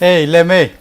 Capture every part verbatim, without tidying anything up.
Ei, lem ei.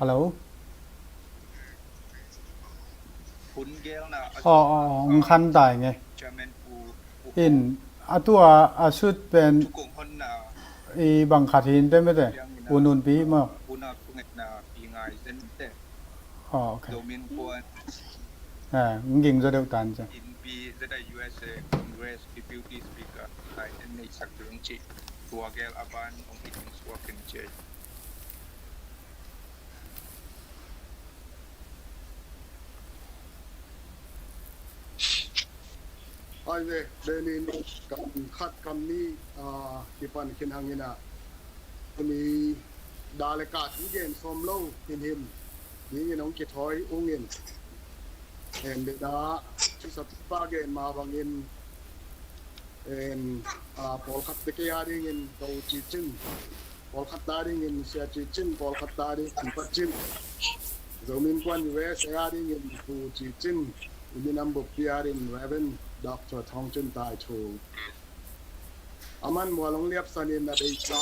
Hello. Aw, aw, aw, hong khan tai nge. In, a tua a sut pen i bang khat hi in te mete. U Nun Pi hi maw. Aw, ok. Eh, hong ging zaw deuh tan cia. Ai ve, benin kam khat kam nih, ah, kipan khin hangin ah, tuni da le ka thu gen sawm lo himhim dingin hong kithawi ungin. En, dena, thusapipa gen ma bangin, en, ah, pawlkhatte kei a dingin Ko Ci Cin, pawlkhatte a dingin Sia Ci Cin, pawlkhatte a dingin Pa Cin, Zomi Innkuan U S A a dingin Pu Ci Cin, i minam buppi a dingin Reverend Doctor Thawng Cin Tai Thu. A man mual hong liapsanin a deihsa,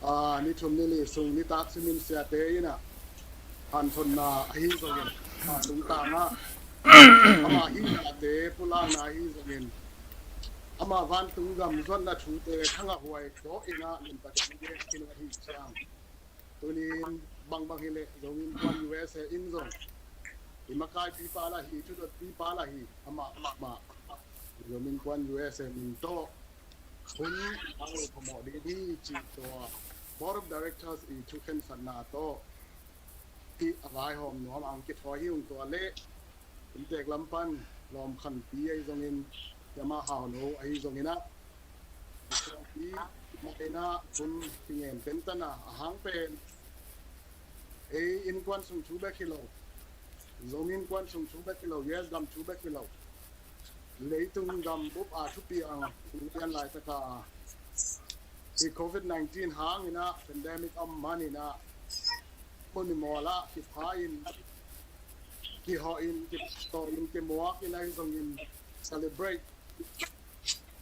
ah, ni thum ni li sung nitak simin siate in ah hanthotna ahi zongin, ah, tungtang ah ama hihnate pulakna ahi zongin, ama vantung gam zuatna thute thangahhuai daw in ah limtakin gen khin uh ahi ciang, tunin bangbang hileh Zomi Innkuan U S A in zong i makaipipa lah hi, i thudotpipa lah hi, amah mah Zomi Innkuan U S A min tawh hun a lo phamawh ding hi cih tua Board of Directors i thukhensatna tawh hih a vaihawm nuam a hong kithawi hi ung. Tua leh inntek lam pan Lawm Khanpi ahi zongin, Sia Ma Hau No ahi zongin ah, i mah in ah hun kingen tentan a, a hang pen ei innkuan sung thu bek hi lo, Zomi Innkuan sung thu bek hi lo, U S gam thu bek hi lo, leitung gam bup a thupiang lian laitaka hih Covid nineteen hangin ah, pandemic om manin ah, mun i mawl ah kipha in, kihawh in, kitawh in, kimuak in ahi zongin celebrate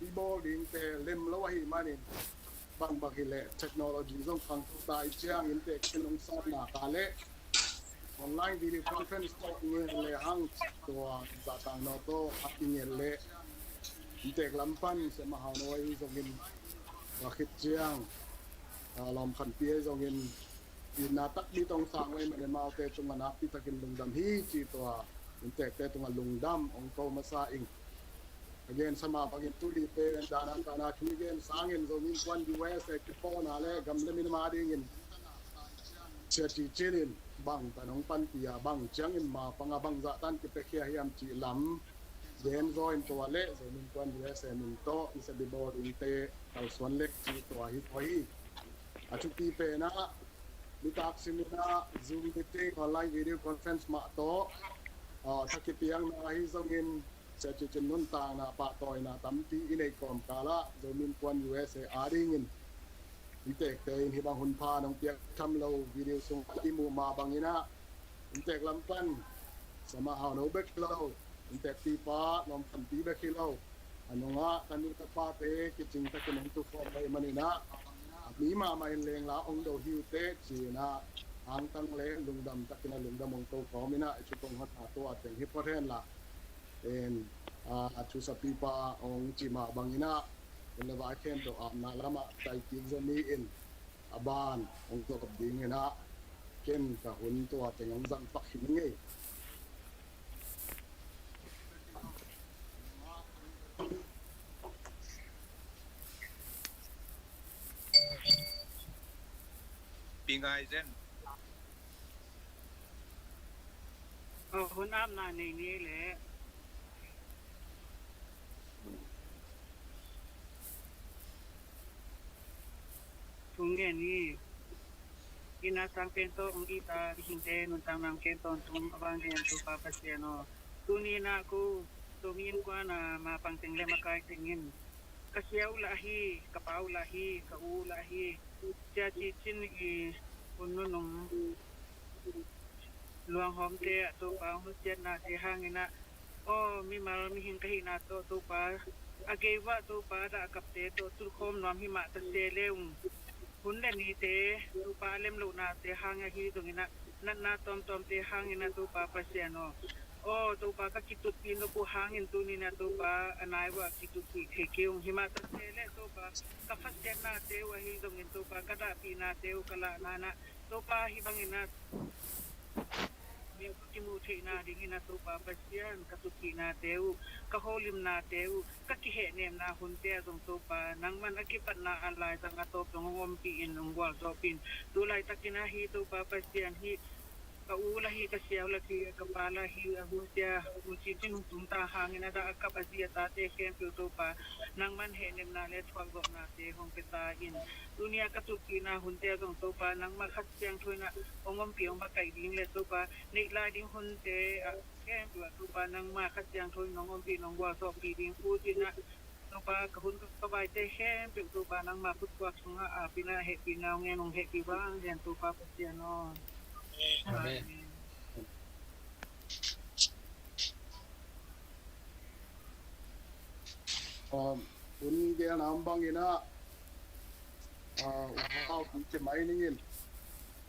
i bawl dingte lem lo ahih manin, bangbang hileh technology zong khangto ta i ciang, inntek khin hong sawm nak a leh online video conference tawh i ngen lehang, tua zahtakna tawh i ngen leh, inntek lam pan Sia Ma Hau No ahi zongin, tua khit ciang, ah, Lawm Khanpi ahi zongin, itna takpi tawh hong sang uh ahih manin amaute tungah nakpi takin lungdam hi cih tua inntekte tungah lungdam hong ko masa ing. A gensa mah bangin tuni pen dana kana thu i gen sangin Zomi Innkuan U S A kipawlna le gam le minam a dingin Sia Ci Cin in bang tan hong panpih a, bang ciangin ma pang a, bang zahtan kipiakhia hiam cih lam gen zaw in tua le Zomi Innkuan U S A min tawh i sabibawl dingte kalsuan lek cih tua hi tua hi. A thupi penah nitak simin ah Zoom meeting, online video conference mah tawh, ah, thakipiakna ahi zongin Sia Ci Cin nuntakna pahtawina tampi i neih kawmkalah Zomi Innkuan U S A adingin inntekte in hih bang hun pha nong piak tham lo video sung i muh mah bangin ah inntek lam pan Samah Hau No bek hi lo, inntekpipa Lawm Khan Pi bek hi lo, a nungah ka nu ka pate kicing takin hong tukhawm ahih manin ah mi mahmah in lengla hong do hi uh teh ci-in ah angtang le lungdam takin a lungdam hong to kawmin ah i thu kong hon a tua teng hi phot hen la. En, a, a thusapipa hong cih mah bangin ah hun le vai khempeuh apna lamah taikik zaw ni in a ban hong zawp dingin ah ken ka hun tua teng hong zang pak hi ning ei. Pi Ngai Zen. Aw, hun apna nei ni leh. Thu ngen ni. Inn a sang pen tawh hong it a mihingte nuntakna hong kem tawntung a vanglian Topa Pasian aw, tuni-in ah ko Zomi Innkuan a mapang teng le makai teng in ka sia uh lah hi, ka pa uh lah hi, ka u uh lah hi, Sia Ci Cin i hun nunung luanghawmte ah Topa hong nusiatnate hangin ah, aw, mimal mihing ka hihna tawh Topa a gei uah Topa dah a kapte tawh tulkhawm nuam hi mah ta se le ung. Hun le nite Topa a lemlohnate hang ahi zongin ah, natna tuamtuamte hangin ah Topa Pasian aw, aw, Topa ka kitutpih nop uh hangin tuni-in ah Topa a nai uah kitutpih thei kei ung. Hi mah ta se le Topa ka khasiatnate uh ahi zongin Topa ka dahpihnate uh ka lahna-in ah Topa hih bangin ah mi ka kimuh theihna dingin ah Topa Pasian ka tutpihnate uh, ka holimnate uh, ka kihehnemna hunte ah zong Topa nangman a kipatna a laizang a tawp dong hong ompih in hong gualzawhpih in. Tu laitakin ah hi Topa Pasian hi ka u lah hi, ka sia uh lah hi, ka pa lah hi, a hunsia U Ci Cin hong tungta hangin a dah a kap a zi a tate khempeuh Topa nangman hehnemna le thuakzawhnate hong pia ta in. Tuni-a ka tutpihna hunte ah zong Topa nangmah Kha Siangtho in ah hong ompih hong makaih ding le Topa neih lai ding hunte ah khempeuh ah Topa nangmah Kha Siangtho in hong ompih in hong gualzawhpih ding ut in ah Topa ka hun ka vaite khempeuh Topa nangmah khutsuak sungah ap in ah hehpihna hong ngen, hong hehpih vanglian Topa Pasian aw. Amen. Um, hun gelna om bangin ah, uh, U Hau Pi ci mai ning in,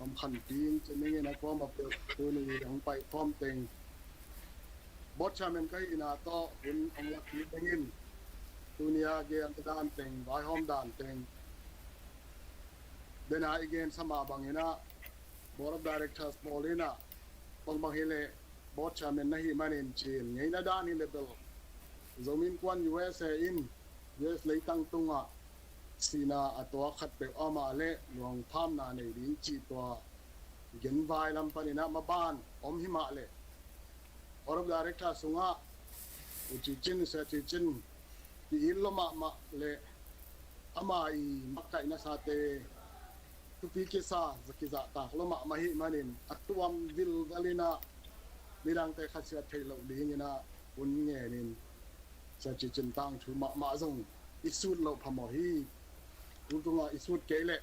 um, Khan Pi ci ning in a kuamah peuh tuni hong pai khawm teng Board Chairman ka hihna tawh hun hong lak kik ning in, tuni a gel dan teng, vaihawm dan teng, den a i gensa mah bangin ah Board of Directors pawl in ah bangbang hi leh Board Chairman na hih manin ci-in ngeina dan hi leh bel Zomi Innkuan U S A in U S leitang tungah sihna a tuak khat peuh amah le luangphamna nei ding cih tua genvai lam panin ah maban om hi mah leh Board of Directors sungah U Ci Cin, Sia Ci Cin ki-it lua mahmah le ama i makaih nasate thupi kisa, za kizahtak lua mahmah ahih manin a tuam vilvel in ah midangte khasiat theih loh dingin ah hun ngenin Sia Ci Cin tangthu mahmah zong i sut loh phamawh hi. Tu tungah i sut kei leh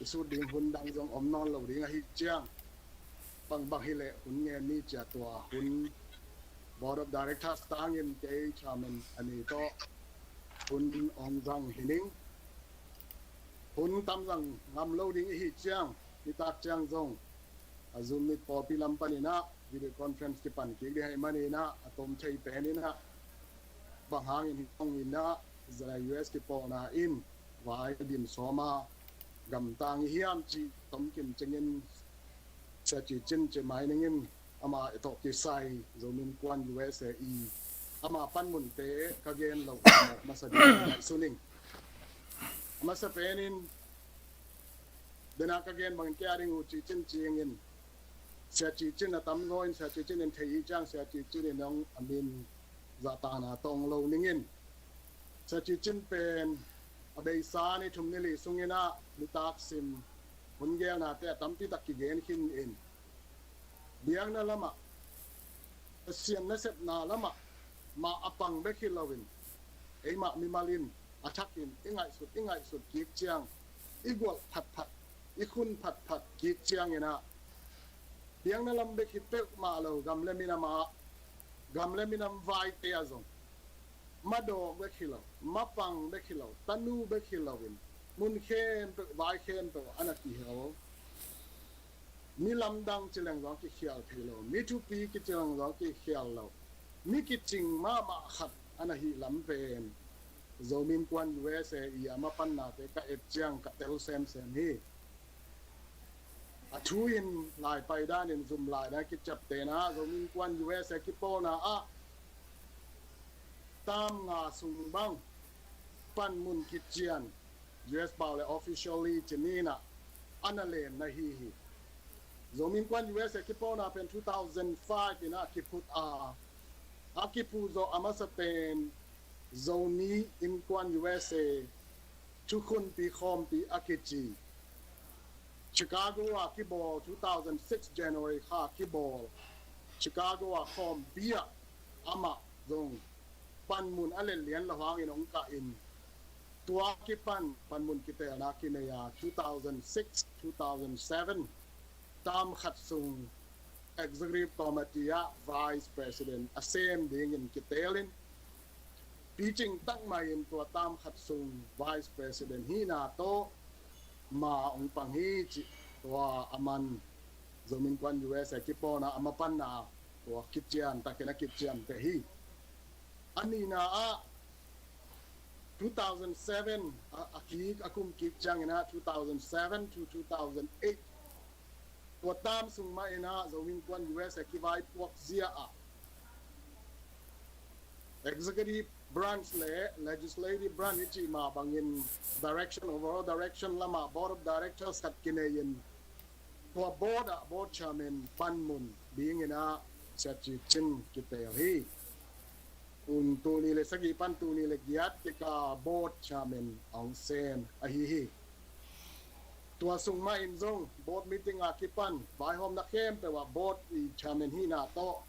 i sut ding hun dang zong om nawn lo ding ahih ciang bangbang hi leh hun ngen ni ci-a tua hun Board of Directors tangin kei Chairman a ni tawh hun hong zang hi ning. Hun tam zang ngam lo ding i hih ciang nitak ciang zong a Zoom meet pawlpi lam panin ah video conference kipan kik ding ahih manin ah a tom thei pen in ah bang hangin hong in ah U S kipawlna in vai dim sawm a gamtang i hiam cih tomkim cingin Sia Ci Cin ci mai ning in ama i tawh kisai Zomi Innkuan U S A i ama panmunte ka gen loh masa ding ngaihsun ing. A masa penin den a ka gen bangin kei a ding U Ci Cin ci ing in Sia Ci Cin a tamzaw in Sia Ci Cin in thei i ciang Sia Ci Cin in hong a min zahtakna tawng lo ningin, Sia Ci Cin pen a beisa ni thum ni li sungin ah nitak sim hun gelnate a tampi tak kigen khin in, biakna lamah, Pasian nasepna lamah mah a pang bek hi loin, eimah mimal in a thakin i ngaihsut i ngaihsut kik ciang, i gualh phatphat, i khun phatphat kik ciangin ah, biakna lam bek hi peuhmah lo, gam le minam ah, gam le minam vaite ah zong, madawk bek hi lo, mapang bek hi lo, tanu bek hi loin, mun khempeuh, vai khempeuh ah a na kihel. Mi lamdang ci leng zong kikhial thei lo, mi thupi kici leng zong kikhial lo, mi kicing mahmah khat a na hih lam pen Zomi Innkuan U S A i a mapannate ka et ciang ka tel semsem hi. A thu in lai pai danin zum lai dan kiciaptehna, Zomi Innkuan U S A kipawlna ah tam nga sung bang panmun kician, U S pau le officially ci ni in ah, a na lenna hi hi. Zomi Innkuan U S A kipawlna pen two thousand five in ah kiphut a, a kiphu zawh a masa pen Zomi Innkuan U S A Thukhunpi Khawmpi a kici, Chicago ah kibawl, two thousand six January kha kibawl, Chicago ah khawmpi ah amah zong panmun a letlian lo hangin hong kah in, tua kipan panmun kitelna kinei a, two thousand six, two thousand seven tam khat sung Executive Committee ah Vice President a sem dingin kitelin, picing tak mah in tua tam khat sung Vice President hihna tawh ma hong pang hi cih tua a man Zomi Innkuan U S A kipawlna a mapannate tua kician takin a kiciamteh hi. A nihna ah two thousand seven a, a kik, a kum kik ciangin ah two thousand seven to two thousand eight, tua tam sung mah in ah Zomi Innkuan U S A kivaipuak zia ah Executive Branch le Legislative Branch i cih mah bangin direction, overall direction lamah Board of Directors khat kinei in, tua board ah board chairman panmun dingin ah Sia Ci Cin kitel hi. Tul nih le sagih pan tul nih le giat kikal board chairman a hong sem ahi hi. Tua sung mah in zong board meeting a kipan vaihawmna khempeuh ah board i chairman hihna tawh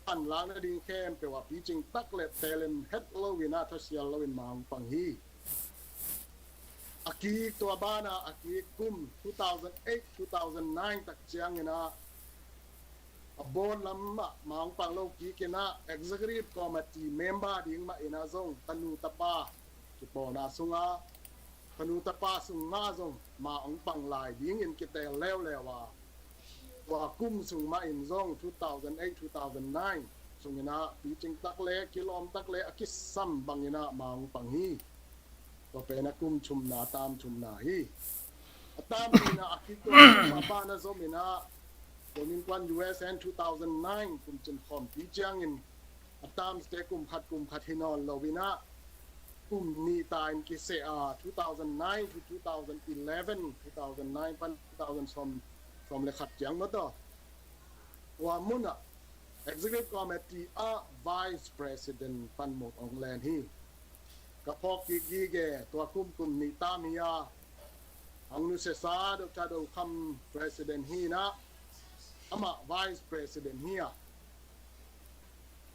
panlakna ding khempeuh ah picing tak le telem het loin ah thasial loin ma hong pang hi. A kik tua banah a kik kum two thousand eight, two thousand nine tak ciangin ah a board lamah ma hong pang lo kikin ah Executive Committee member ding mah in ah zong tanu tapa kipawlna sungah tanu tapa sungah zong ma hong pang lai dingin kitel leuleu a, tua kum sung mah in zong two thousand eight, two thousand nine sungin ah picing tak le kilawm tak le a kisam bangin ah ma hong pang hi. Tua pen a kum thumna, a tam thumna hi. A tam nihna a kik tua a banah zom in ah Zomi Innkuan U S A in two thousand nine kum cin khawmpi ciangin a termste kum khat kum khat hi nawn lo in ah kum nih ta in kiseh a, two thousand nine to two thousand eleven, two thousand nine pan two thousand sawm, sawm le khat ciang maw taw. Tua mun ah Executive Committee ah Vice President panmun hong len hi. Ka phawk kik gige, tua kum kum nih tam hi a, hong nusiasa Doctor Do Kham President hi in ah, amah Vice President hi a,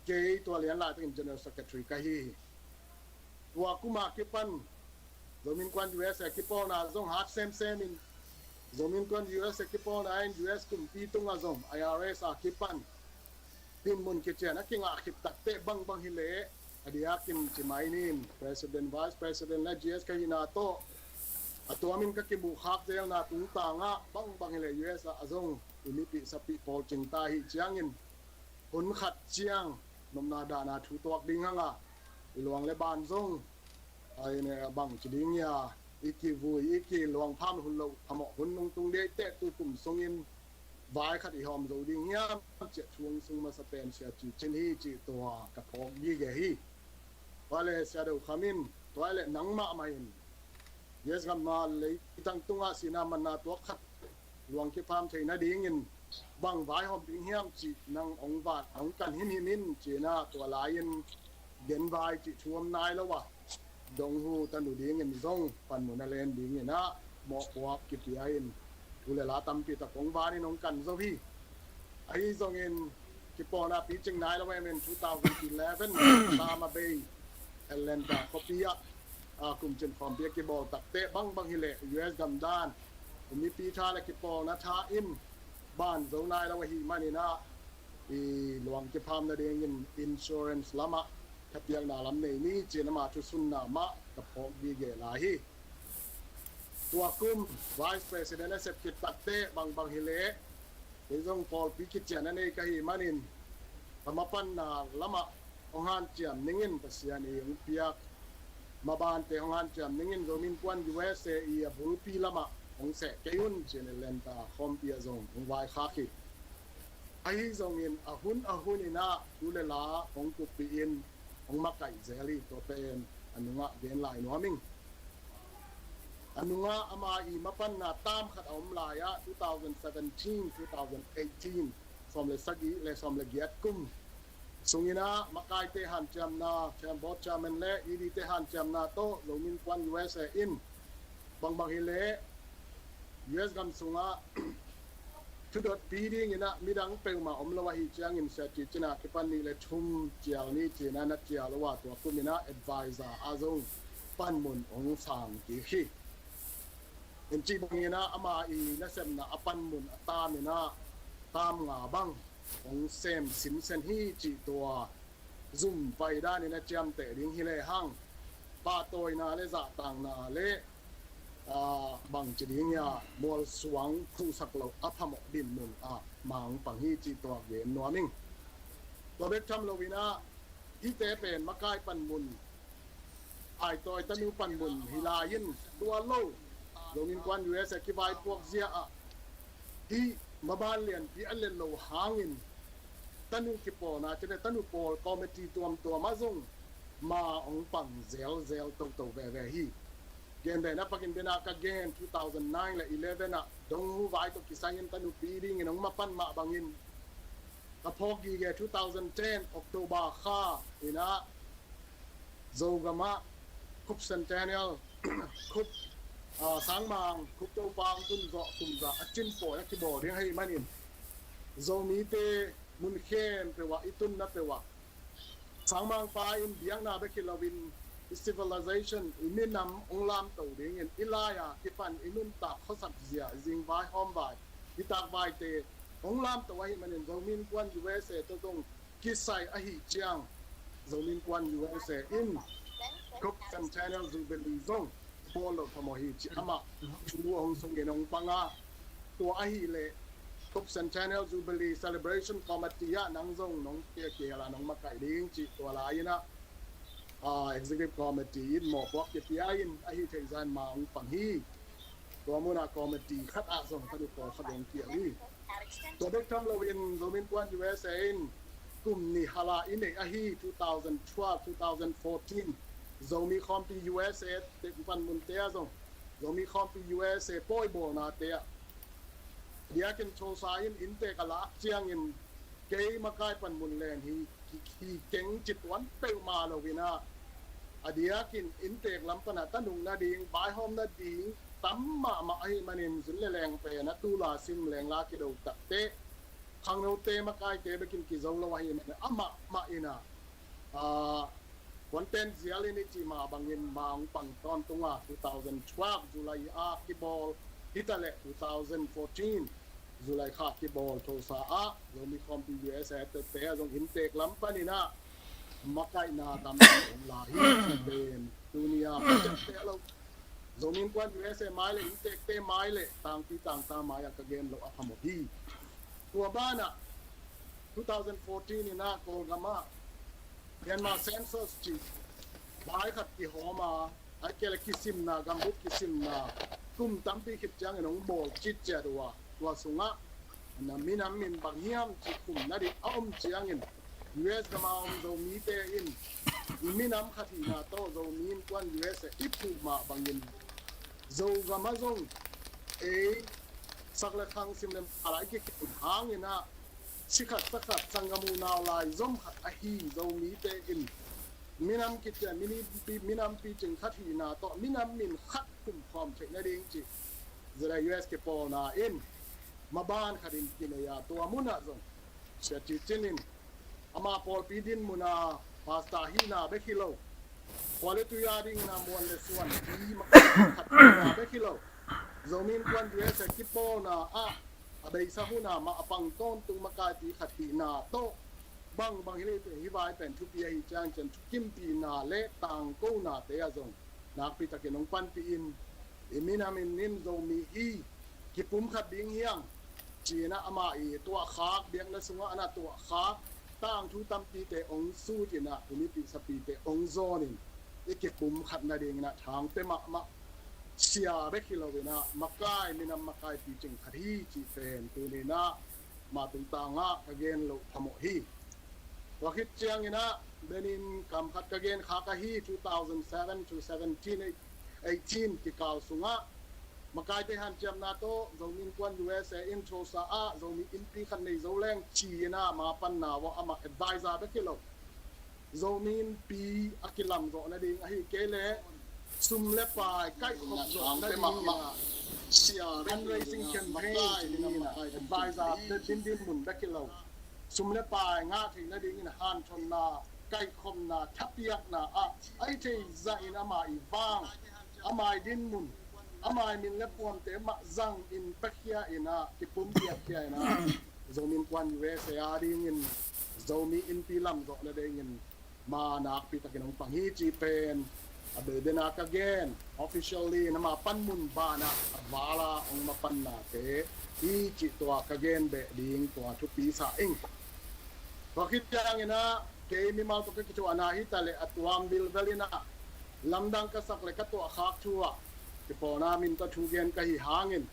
kei tua lian laitakin General Secretary ka hi hi. Tua kum a kipan Zomi Innkuan U S A kipawlna zong hat semsem in, Zomi Innkuan U S A kipawlna in U S kumpi tungah zong I R S a kipan dinmun kician a kingah khit takteh bangbang hi leh, a diakin ci mai ning, President, Vice President le G S ka hihna tawh a tuamin ka kimuhkhak zelna tungtangah bangbang hi leh U S ah a zong i mipih sapih pawlcing ta hi ciangin, hun khat ciang nopna dahna thu tuak ding hang a, i luang le ban zong, ai ne, bang ci ding hia, i kivui, i kiluang pham hun loh phamawh hun nung tung dei teh tu kum sungin vai khat i hawm zo ding hiam, ciah thu hong sung masa pen Sia Ci Cin hi cih tua ka phawk gige hi. Tua le Sia Do Kham in, tua le nangmah mah in U S gam a leitang tungah sihna manna tuak khat luang kipham theih nadingin bang vaihawm ding hiam cih nang hong van hong kan himhim in ci-in ah tua lai-in genvai cih thu om nai lo a, Dong Hu tanu dingin zong panmun a len dingin ah mawhpuak kipia in thu le la tampi tak hong van in hong kan zo hi. Ahi zongin kipawlna picing nai lo em in two thousand eleven Tama Bay Atlanta khuapi ah kumcin khawmpi a kibawl takte bangbang hileh U S gam dan mipi tha le kipawlna tha in ban zo nai lo ahih manin ah i luang kipham nadingin insurance lamah thapiakna lam nei ni ci-in ama thusunna mah ka phawk gige lai hi. Tua kum Vice President a sep khit takte bangbang hileh kei zong pawlpi kician a nei ka hih manin ka mapanna lamah hong hanciam ningin Pasian i hong piak mabante hong hanciam ningin Zomi Innkuan U S A i a bulpi lamah hong seh kei un ci-in Atlanta khawmpi ah zong hong vaikhak hi. Ahi zongin a hun a hun in ah thu le la hong kuppih in hong makaih zel hi. Tua pen a nungah gen lai nuam ing. A nungah ama i mapanna tam khat a om lai ah two thousand seventeen, two thousand eighteen, sawm le sagih le sawm le giat kum sungin ah makaite hanciamna, Board Chairman le E D te hanciamna tawh Zomi Innkuan U S A in bangbang hileh U S gam sungah thudotpi dingin ah midang peuhmah om lo ahih ciangin Sia Ci Cin a kipan nih le thum cial ni ci-in ah na cial uh a tua kum in ah advisor ah zong panmun hong sang kik hi. En cih bangin ah ama i nasepna a panmun a tam in ah tam nga bang hong sem sinsen hi cih tua zum pai danin a ciamteh ding hi lehang pahtawina le zahtakna le bangci ding hia mualsuang khuhsak loh a phamawh dinmun ah ma hong pang hi cih tua gen nuam ing. Tua bek tham loin ah hihte pen makai panmun, aitawi tanu panmun hi lai-in tua lo Zomi Innkuan U S A kivaipuak zia ah hih maban lianpi a let lo hangin tanu kipawlna cih le tanu pawl committee tuamtuam ah zong ma hong pang zelzel toto veve hi. Gen dena pakin dena ka gen two thousand nine le eleven ah Dong Hu vai tawh kisai in tanupi dingin hong mapan mah bangin ka phawk gige two thousand ten October kha in ah Zogam ah Khup Centennial, Khup Sangmang, Khup Topa hong tun zawh kum za a cin pawi a kibawl ding ahih manin Zomite mun khempeuh ah i tunna peuh ah Sangmangpa in biakna bek hi loin i civilization, i minam hong lamto dingin i lai-a kipan i nuntak khuasak zia, i zingvai hawmvai, i takvaite hong lamto ahih manin Zomi Innkuan U S A tawh zong kisai ahih ciang Zomi Innkuan U S A in Khup Centennial Jubilee zong bawl loh phamawh hi ci amah thu hong sungin hong pang a, tua ahih leh Khup Centennial Jubilee Celebration Committee ah nang zong nong piakial a nong makaih ding cih tua lai-in ah Executive Committee in mawhpuak kipia in ahih theih zan ma hong pang hi. Tua munah committee khat ah zong ka duk pawlkhat hong kial hi. Tua bek tham loin Zomi Innkuan U S A in kum nih hala i neih ahi two thousand twelve, two thousand fourteen Zomi Khawmpi U S A te panmunte ah zong Zomi Khawmpi U S A pawibawlnate ah diakin Tulsa in inntek a lak ciangin kei makai panmun len hi, hi keng ci tuan peuhmah loin ah a diakin inntek lam panah tanuk nading vaihawm nading tam mahmah ahih manin zun le leng pen a tula sim lengla kido takte khangnote makaite bekin kizo lo ahih manin amahmah in ah content zial in i cih mah bangin ma hong pang tawntung a two thousand twelve July ah kibawl hi taleh two thousand fourteen July kha kibawl Tulsa ah Zomi Khawmpi U S A te ah zong inntek lam panin ah makaihna tampi hong la hi. Pen tuni a pacette lo Zomi Innkuan U S A mai le inntekte mai le tangpi tangta mai ah ka gen loh a phamawh hi. Tua banah two thousand fourteen in ah Kawlgam ah Myanmar census cih vai khat kihawm a, ahih kei leh kisimna, gambup kisimna kum tampi khit ciangin hong bawl citciat uh a, tua sungah na minam in bang hiam cih khum nading a om ciangin U S gam a om Zomite in i minam khat hihna tawh Zomi Innkuan U S A i phuh mah bangin Zogam ah zong ei sak le khang, sim le pha lai kikhen hangin ah, sikhat sakhat, sanggam unau lai zom khat ahi Zomite in minam kician, minampi, minampi cing khat hihna tawh minam min khat khumkhawm theih nading cih ZIUS kipawlna in maban khatin kinei a, tua munah zong Sia Ci Cin in ama pawlpi dinmun a pastor hihna bek hi lo, khua le tui a dingin a muan le suan pi makaih khat hihna bek hi lo, Zomi Innkuan USA kipawlna ah a beisa hun a mah a pang tawntung makaipi khat hihna tawh bangbang hi leh, hih vai pen thupi ahi ciang cian thukimpihna le tangkonate ah zong nakpi takin hong panpih in, i minam in Zomi hi, kipumkhat ding hi hang, ci-in ah ama i tuahkhak, biakna sungah a na tuahkhak tangthu tampite hong sut in ah, i mipih sapite hong zawnin i kipumkhat nadingin ah thangte mahmah, sia bek hi loin ah makai, minam makaipi cing khat hi cih pen tuni-in ah ama tungtangah ka gen loh phamawh hi. Tua khit ciangin ah benin kam khat ka gen khak ahi, two thousand seven to seventeen, eighteen kikal sungah makaite hanciamna tawh Zomi Innkuan USA in Tulsa ah Zomi innpi khat nei zo leng ci-in ah ama panna uah amah advisor bek hi lo, Zomi innpi a kilamzawh nading, ahih kei leh sum le pai kaihkhop zawh nading in ah fundraising campaign ci-in ah advisor dinmun bek hi lo, sum le pai ngah theih nadingin hanthotna, kaihkhopna, thapiakna ah a hih theih zahin ama i vang, ama i dinmun, ama i min le puamte mah zangin pakhia in ah, kipumpiak khia in ah, Zomi Innkuan USA a dingin Zomi innpi lamzawh nadingin ama nakpi takin hong pang hi cih pen a beidena ka gen. Officially in ama panmun banah a vala hong mapannate hi cih tua ka gen beh ding tua thupi sa ing. Tua khit ciangin ah kei mimal tawh ka kithuahna hi ta leh a tuam vilvel in ah lamdang ka sak le ka tuahkhak thu ah kipawlna min tawh thu gen ka hi hangin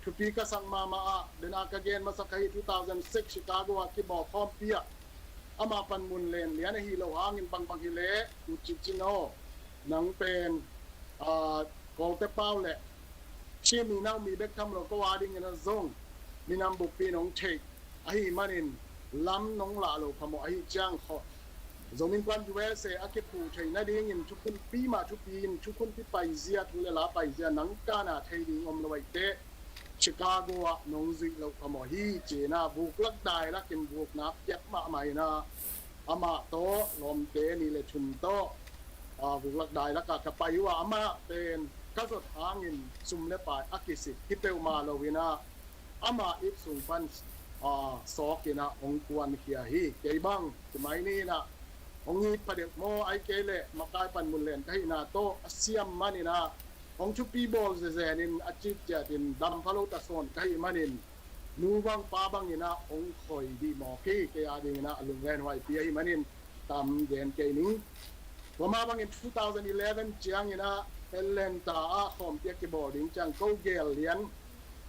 thupi ka sak mahmah ah, dena ka gen masa ka hi, two thousand six Chicago ah kibawl khawmpi ah ama panmun len lian ahi lo hangin bangbang hi leh, U Ci Cin aw, nang pen, ah, Kawlte pau le Chin mi, Nau mi bek tham lo, ko a dingin ah zong minam buppi nong theih ahih manin lam nong lah lo phamawh ahih ciang khawh, Zomi Innkuan USA a kiphu theih nadingin thukhunpi mah thupi in, thukhunpi paizia, thu le la paizia nang kana thei ding om lo ahih teh Chicago ah nong zuih loh phamawh hi, ci-in ah vuklak dailakin vukna piak mahmah in ah amah tawh lawmte nih le thum tawh, ah, vuklak dailak ah ka pai uh a, amah pen ka zot hangin sum le pai a kisik hi peuhmah loin ah ama it sung pan, ah, sawk in ah hong kuankhia hi. Kei bang ci mai ni in ah, hong it phadeuh maw, ahih kei leh makai panmun len ka hihna tawh a siam man in ah hong thupi bawl zezen in a citciat in dam pha lo ta sawn ka hih manin nu bang pa bangin ah hong khoi dih mawk hi. Kei a dingin ah a lunglenhuaipi ahih manin tam gen kei ning. Tua mah bangin two thousand eleven ciangin ah Atlanta ah khawmpi a kibawl ding ciang ko gel lian,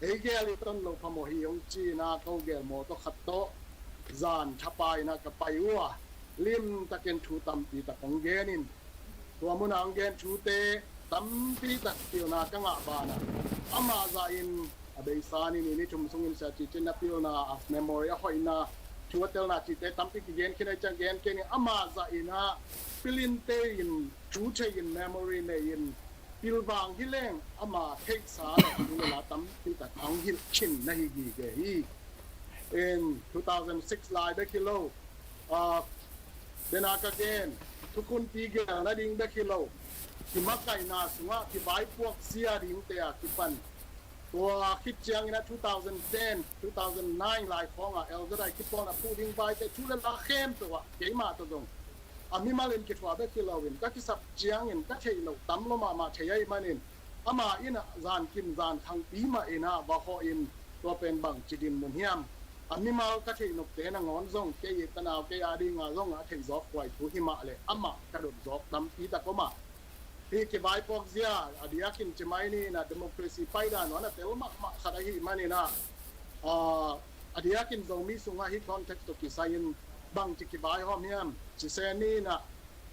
ei gel i ton lo phamawh hi, hong ci-in ah ko gel mawtaw khat tawh zan thapai in ah ka pai uh a, limtakin thu tampi tak hong gen in, tua munah hong gen thute tampi tak pilna ka ngah banah amah zahin a beisa ni, ni, ni thum sungin Sia Ci Cin a pilna, a memory, a hoihna, thu a telna cihte tampi kigen khin ahih ciang gen kei ning. Amah zahin ah pilin tei in, thu thei in, memory nei in, pilvang hi leng ama theihsa le thu le la tampi tak hong hilh khin na hi gige hi. In two thousand six lai bek hi lo, ah, dena ka gen, thukhunpi gel nading bek hi lo, kimakaihna sungah kivaipuak zia dingte a kipan, tua khit ciangin ah two thousand ten, two thousand nine lai khawngah L Z I kipawlna phuh ding vaite thu le la khempeuh ah keimah tawh zong a mimal in kithuah bek hi loin ka kisap ciangin ka theih loh tam lua mahmah thei ahih manin, amah in ah zankim zankhangpi mah in ah va hawh in, tua pen bangci dinmun hiam, a mimal ka theih nopte nangawn zong kei tanau kei a dinga zong a theih zawk huai thu hi mah leh amah ka dot zawk tampi tak om a, hih kivaipuak zia, a diakin ci mai ni in ah democracy paidan uh a na tel mahmah khat ahih manin ah, ah, a diakin Zomi sungah hih context tawh kisai in bangci kivaihawm hiam ci se ni in ah,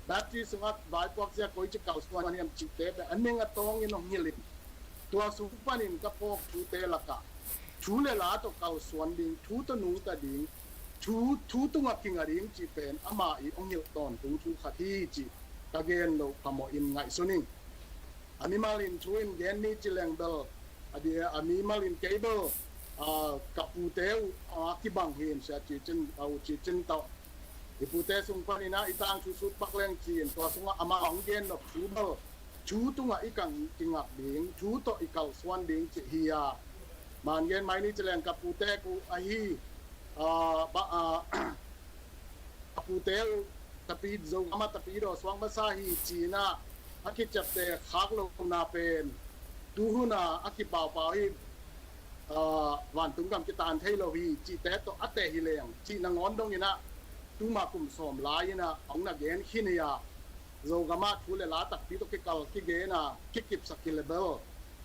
Baptist sungah vaipuak zia koici kalsuan hiam cihte pen a ning a tawngin hong hilh in, tua sung panin ka phawk thute lakah thu le la tawh kalsuan ding, thu tawh nungta ding, thu thu tungah kinga ding cih pen ama i hong hilh tawntung thu khat hi cih ka gen loh phamawh in ngaihsun ing. A mimal in thu in gen ni ci leng bel, a di a mimal in kei bel, a, ka pute uh a kibang hi in, Sia Ci Cin, a U Ci Cin tawh i pute sung panin ah i tangthu sut pak leng ci in, tua sungah amah hong gen nop thu bel thu tungah i kang kingak ding, thu tawh i kalsuan ding cih hi a. Man gen mai ni ci leng ka pute uh ahi, a, ba, a, a pute uh tapi, Zogam ah Tapidaw suak masa hi ci-in ah a kiciapteh khak lohna pen tuhun a a kipaupau hi, a, vantung gam kitan thei lo hi cihte tawh a teh hi leng cih nangawn dongin ah tuma kum sawm lai-in ah hong na gen khin hi a, Zogam ah thu le la takpi tawh kikal kigen a kikipsak hi le bel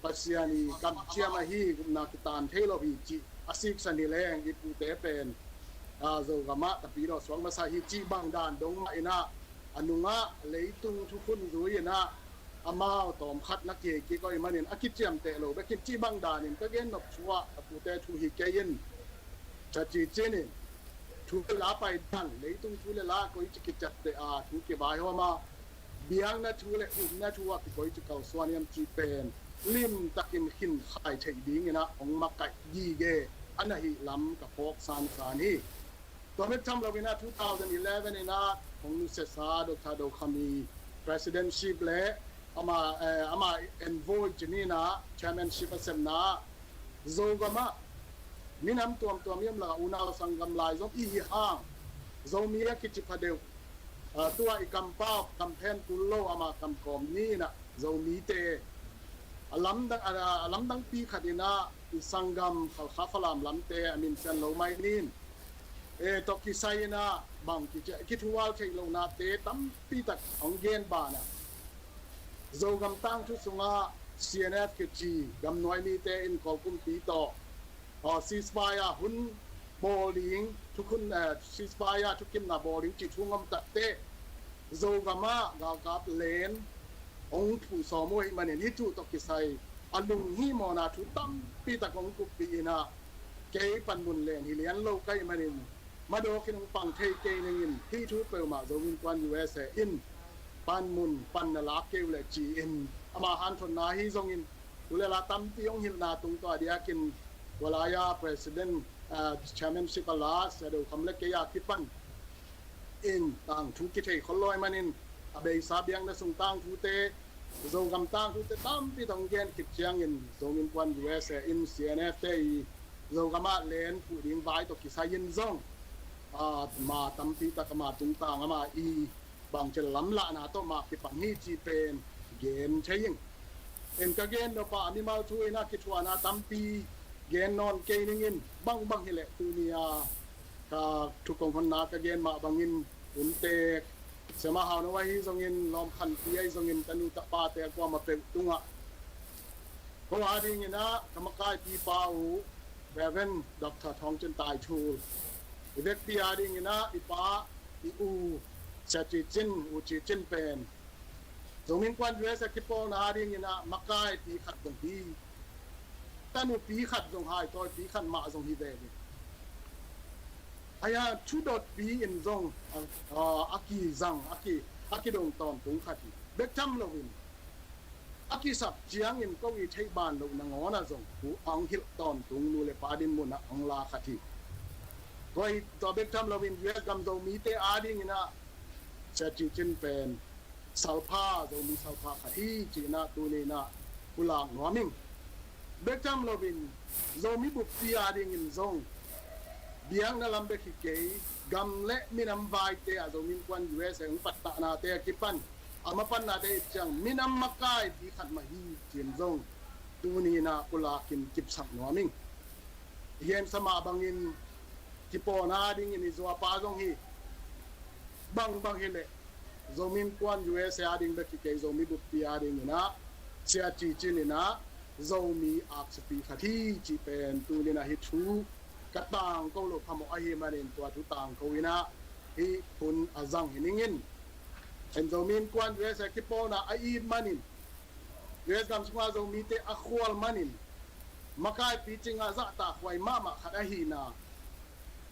Pasian i kamciam ahi, gupna kitan thei lo hi cih a siksan hi leng i pute pen, a, Zogam ah Tapidaw suak masa hi cih bang dan dong mah in ah a nungah leitung thukhun zui in ah amau tawmkhat na kei kik ahih manin a kiciamteh lo bekin cih bang danin ka gen nop thu ah a pute thu hi kei in. Sia Ci Cin in thu le la pai dan, leitung thu le la koici kiciapteh a thu kivaihawm a, biakna thu le upna thu ah kikoici kalsuan hiam cih pen limtakin khinkhai theih dingin ah hong makaih gige a na hih lam ka phawk sansan hi. Tua bek tham loin ah two thousand eleven in ah hong nusiasa Doctor Do Kham i presidentship le ama, eh, ama envoy ci ni in ah chairmanship a sepna Zogam ah minam tuamtuam hiam lakah unau sanggam lai zong i hi hang, Zomi a kici pha deuh, a, tua i kampau kamphen tul lo ama kamkawm ni in ah Zomite a lamdang, a, a lamdangpi khat in ah i sanggam Khalkha Falam lamte a minsian lo mai ni in, e, tawh kisai in ah bang kici a kithual theih lohnate tampi tak hong gen banah Zogam tangthu sungah C N F kici gamnuai mite in Kawl kumpi tawh, aw, ceasefire hun bawl ding, thukhun, eh, ceasefire thukimna bawl ding cih thu hong om takteh Zogam ah galkap len hong phuh sawm uh ahih manin hih thu tawh kisai a lunghimawhna thu tampi tak hong kuppih in ah kei panmun len hi lian lo ka hih manin madawk in hong pang thei kei ning in hih thu peuhmah Zomi Innkuan U S A in panmun pan na lak kei uh leh ci-in ama hanthotna hi zongin thu le la tampi hong hilhna tung tawh a diakin tua lai-a president, ah, chairmanship a la Sia Do Kham le kei a kipan in tangthu kithei khol lo ahih manin a beisa biakna sung tangthute, Zogam tangthute tampi tak hong gen khit ciangin Zomi Innkuan U S A in C N F te i Zogam ah len phuh ding vai tawh kisai in zong, ah, ma tampi tak ama tungtang ama i bangci lamlahna tawh mah kipang hi cih pen gen thei ing. En ka gen nop ah a mimal thu in a kithuahna tampi gen nawn kei ning in bangbang hileh tuni a ka thu kong honna ka gen mah bangin hunte, Sia Ma Hau No ahi zongin, Lawm Khan Pi ahi zongin, ka nu tapa te a kuamah peuh tungah ko a dingin ah ka makaipipa uh Reverend Doctor Thawng Cin Tai Thul, i vekpi a dingin ah i pa, i u Sia Ci Cin, U Ci Cin pen Zomi Innkuan U S A kipawlna a dingin ah makaipi khat zong hi. Tanupi khat zong, haitawipi khat mah zong hi ve hi. Ahi a thudotpi in zong, a, a, a kizang, a ki, a kidong tawntung khat hi. Bek tham loin a kisap ciangin ko i theih ban loh nangawn ah zong thu a hong hilh tawntung nu le pa dinmun ah hong la khat hi. Tua hi, tua bek tham loin U S gam Zomite a dingin ah Sia Ci Cin pen salpha, Zomi salpha khat hi cih in ah tuni in ah pulak nuam ing. Bek tham loin Zomi buppi a dingin zong biakna lam bek hi kei, gam le minam vaite ah Zomi Innkuan U S A hong pattahnate a kipan a mapannate i ciang minam makaipi khat mah hi cih in zong tuni in ah pulakin kipsak nuam ing. I gensa mah bangin kipawlna a dingin i zuapa zong hi. Bangbang hileh Zomi Innkuan U S A a ding bek hi kei, Zomi buppi a dingin ah Sia Ci Cin in ah Zomi aksiapi khat hi cih pen tuni in ah hih thu ka tangko loh phamawh ahih manin tua thu tangko in ah hih hun a zang hi ning in. En Zomi Innkuan U S A kipawlna a it manin, U S gam sunga Zomite a khual manin makaipi cingah zahtakhuai mahmah khat ahihna,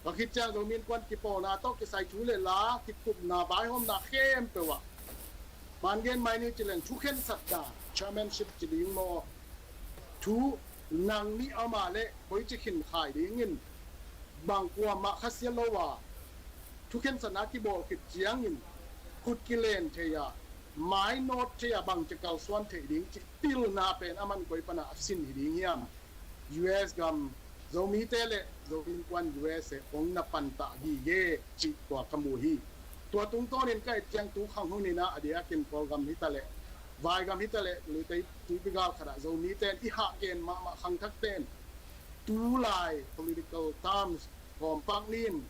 ka khit ciang Zomi Innkuan kipawlna tawh kisai thu le la, kikhupna, vaihawmna khempeuh ah man gen mai ni ci leng, thukhensatna, chairmanship ci ding maw, thu nang nih amah le koici khin khai dingin, bang kuamah khasiat lo a thukhensatna kibawl khit ciangin khut kilen thei a, mainawt thei a, bangci kalsuan theih ding cih pilna pen aman koi pana a sin hi ding hiam? U S gam Zomite le Zomi Innkuan U S A hong na pantah gige cih tua ka mu hi. Tua tungtawnin ka et ciang tu khang hunin ah, a diakin Kawlgam hitaleh, Vaigam hitaleh, Luitei tuipi gal khatah Zomite in i hahgen mahmah khangthakte in tulai political terms, kawmpak nin,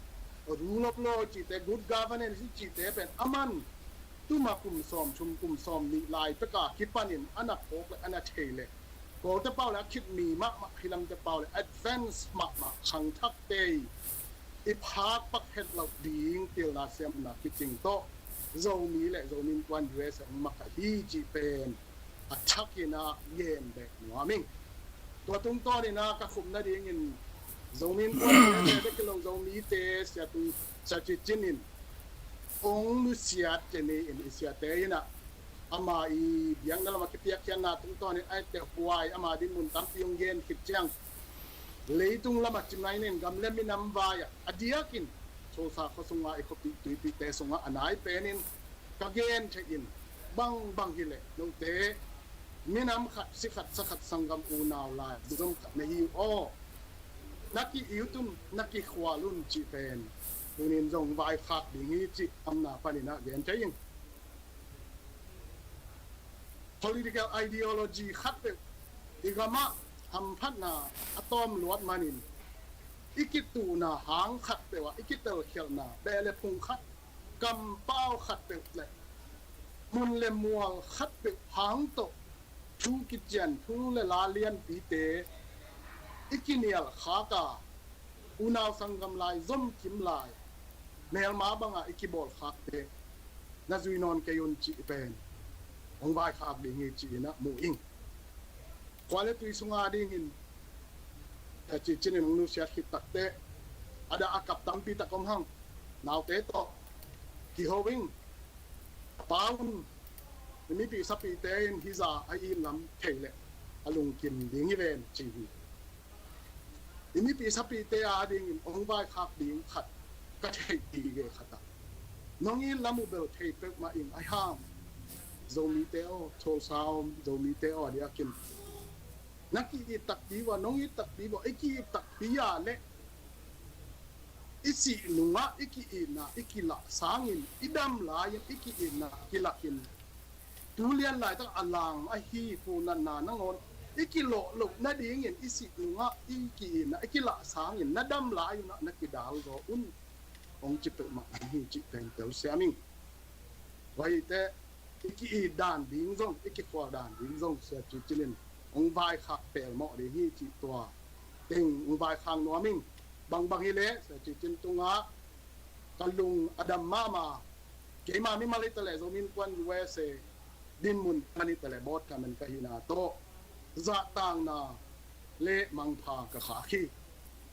rule of law cihte, good governance cihte pen aman tuma kum sawm thum, kum sawm nih lai peka kipanin a na phawk le a na thei le, Kawlte pau le a khitmi mahmah, hi lamte pau le advance mahmah khangthakte i phak pak het loh ding pilna siamna kicing tawh Zomi le Zomi Innkuan U S A hong makaih hi cih pen a thakin ah gen bek nuam ing. Tua tungtawnin ah ka khum nadingin Zomi Innkuan U S A bek hi lo, Zomite, sia tung, sia cicin in hong nusiat ceni in, i siate in ah ama i biakna lamah kipiakkhiatna tungtawnin a etteh huai ama dinmun tampi hong gen khit ciang, leitung lamah ci mai nin, gam le minam vai-ah a diakin Tulsa khua sungah i khuapih tuipihte sungah a nai penin ka gen theih in, bangbang hileh note minam khat, si khat, sa khat, sanggam, unau lai zom khat na hi uh aw. Na ki-it un, na kikhual un cih pen tunin zong vaikhak ding hi cih amna panin ah gen thei ing. Political ideology khatpeuh i gamah hamphatna a tawm luat manin, i kituhna hang khatpeuh ah i kitelkhialhna, beh le phung khat, kampau khatpeuh le mun le mual khatpeuh hang tawh thu kician, thu le la lianpite i kinial khak a, unau sanggam lai, zomkim lai, melma bangah i kibawl khakte na zui nawn kei un cih pen hong vaikhak ding hi ci-in ah mu ing. Khua le tui sunga dingin ka cicin in hong nusiat khit takteh a dah a kap tampi tak om hang. Naute tawh kiho ing. A pau un, i mipi sapite in hih zah a it lam thei leh a lungkim ding hi ven ci hi. I mipi sapite a dingin hong vaikhak ding khat ka theihpih gige khat ah, nong it lam uh bel thei peuhmah ing, ahi hang Zomite aw, Tulsa om Zomite aw, a diakin na ki-it takpi uh a, nong it takpi uh a, i ki-it takpi a leh i sih nungah i ki-itna i kilah sangin, i dam lai-in i ki-itna kilakin, tu lian laitak a lang ahi puhnatna nangawn i kilawh loh nadingin i sih nungah i ki-itna i kilah sangin na dam lai unah na kidal zaw un, hong ci peuhmah ding hi cih pen telsiam ing. Tua hi teh i ki-it dan ding zong, i kikhual dan ding zong sia cicin in hong vaikhak pelmawh ding hi cih tua teng hong vaikhak nuam ing. Bangbang hileh sia cicin tungah ka lung a dam mahmah. Keima mimal hi taleh Zomi Innkuan U S A dinmun ka hi taleh board ka man ka hihna tawh zahtakna le mangpha ka khak hi.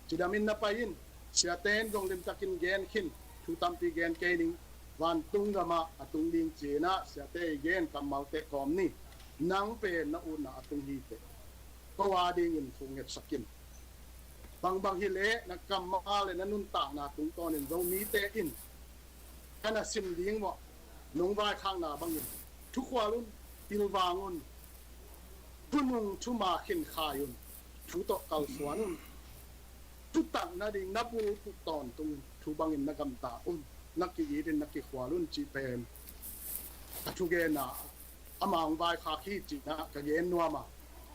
Cidam in na pai in. Siate in zong limtakin gen khin, thu tampi gen kei ning. Vantung gamah a tung ding ci-in ah siate i gen kammalte kawm ni. Nang pen na utna a tung hi teh ko a dingin thu ngetsak in. Bangbang hileh na kammal le na nuntakna tungtawnin Zomite in ka na sim ding uh ah, nong vaikhakna bangin thukhual un, pilvang un, thunung thuma khinkhai un, thu tawh kalsuan un. Thutak nading na bulphuh tawntungin thu bangin na gamta un, na ki-it in na kikhual un cih pen ka thugenna, ama hong vaikhak hi cihna ka gen nuam a,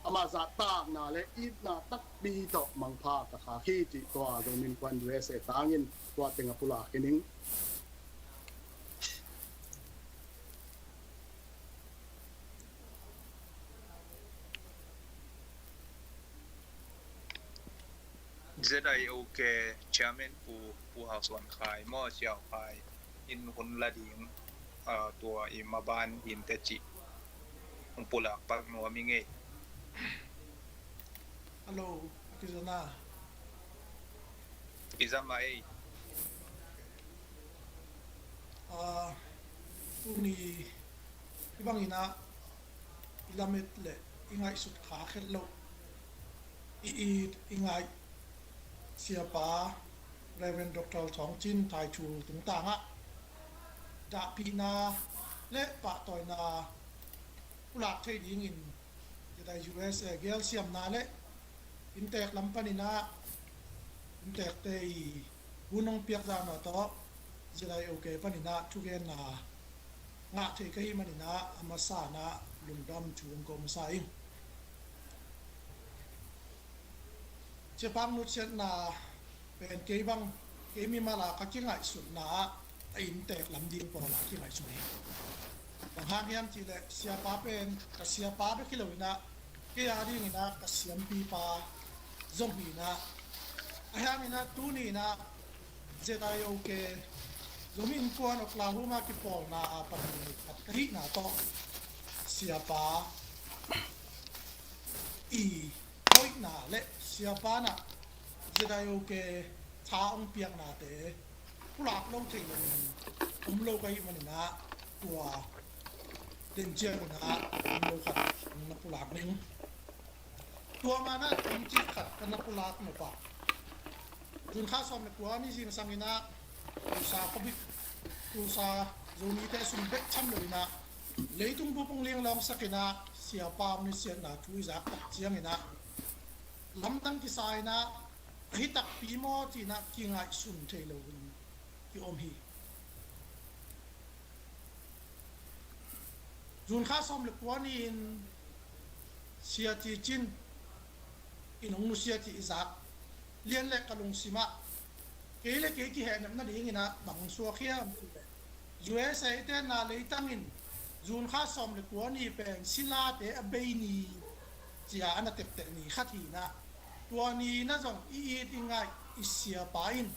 ama zahtakna le itna takpi tawh mangpha ka khak hi cih tua Zomi Innkuan U S A tangin tua teng a pulak hi ning. Z I O K Chairman Pu, Pu Hau Suan Khai maw, Siau Khai in hun la ding, ah, tua i maban in teh cih hong pulak pak nuam ing ei. Hello, a kizom na. I zam a ei. Ah, tuni i bangin ah i lamet le i ngaihsut kha khet loh, i it i ngaih Siapa Reverend Doctor Thawng Cin Thai Thu tungtang ah dahpihna le pahtawina pulak thei dingin Jedi U S A gelsiamna le inntek lam panin ah inntekte i hun hong piakzahna tawh Jedi U K panin ah thugenna ngah thei ka hih manin ah a masa in ah lungdam thu hong ko masa ing. Siapa nutsiatna pen kei bang, kei mimal a ka kingaihsutna ah a inntek lam ding pawl a kingaihsun hi. Bang hang hiam cih leh Siapa pen ka Siapa bek hi lo in ah kei a dingin ah ka siampipa zong hi in ah, ahi hangin ah tuni in ah Jedi U K Zomi Innkuan Oklahoma kipawlna a pan khat ka hihna tawh Siapa i hoihna le Siapa in ah Jedi U K tha hong piaknate pulak lo thei lo in om lo ka hih manin ah tua den ciangin ah om lo khat hong na pulak ning. Tua man ah tungcik khat ka na pulak nop ah June kha sawm le kua ni zingsang in ah Tulsa khuabik, Tulsa Zomite sung bek tham lo in ah leitung bup hong lianglawngsak in ah Siapa hong nutsiatna thu i zak tak ciangin ah lamdang kisa in ah a hi takpi maw ci in ah kingaihsun thei lo in ki om hi. June kha sawm le kua ni-in Sia Ci Cin in hong nusia cih i zak lian le ka lungsim ah kei le kei kihehnep nadingin ah bang suak hiam cih leh U S A i tenna leitang in June kha sawm le kua ni pen silate a bei ni ci-a a na tepteh ni khat hi in ah tua ni in ah zong i it i ngaih i Siapa in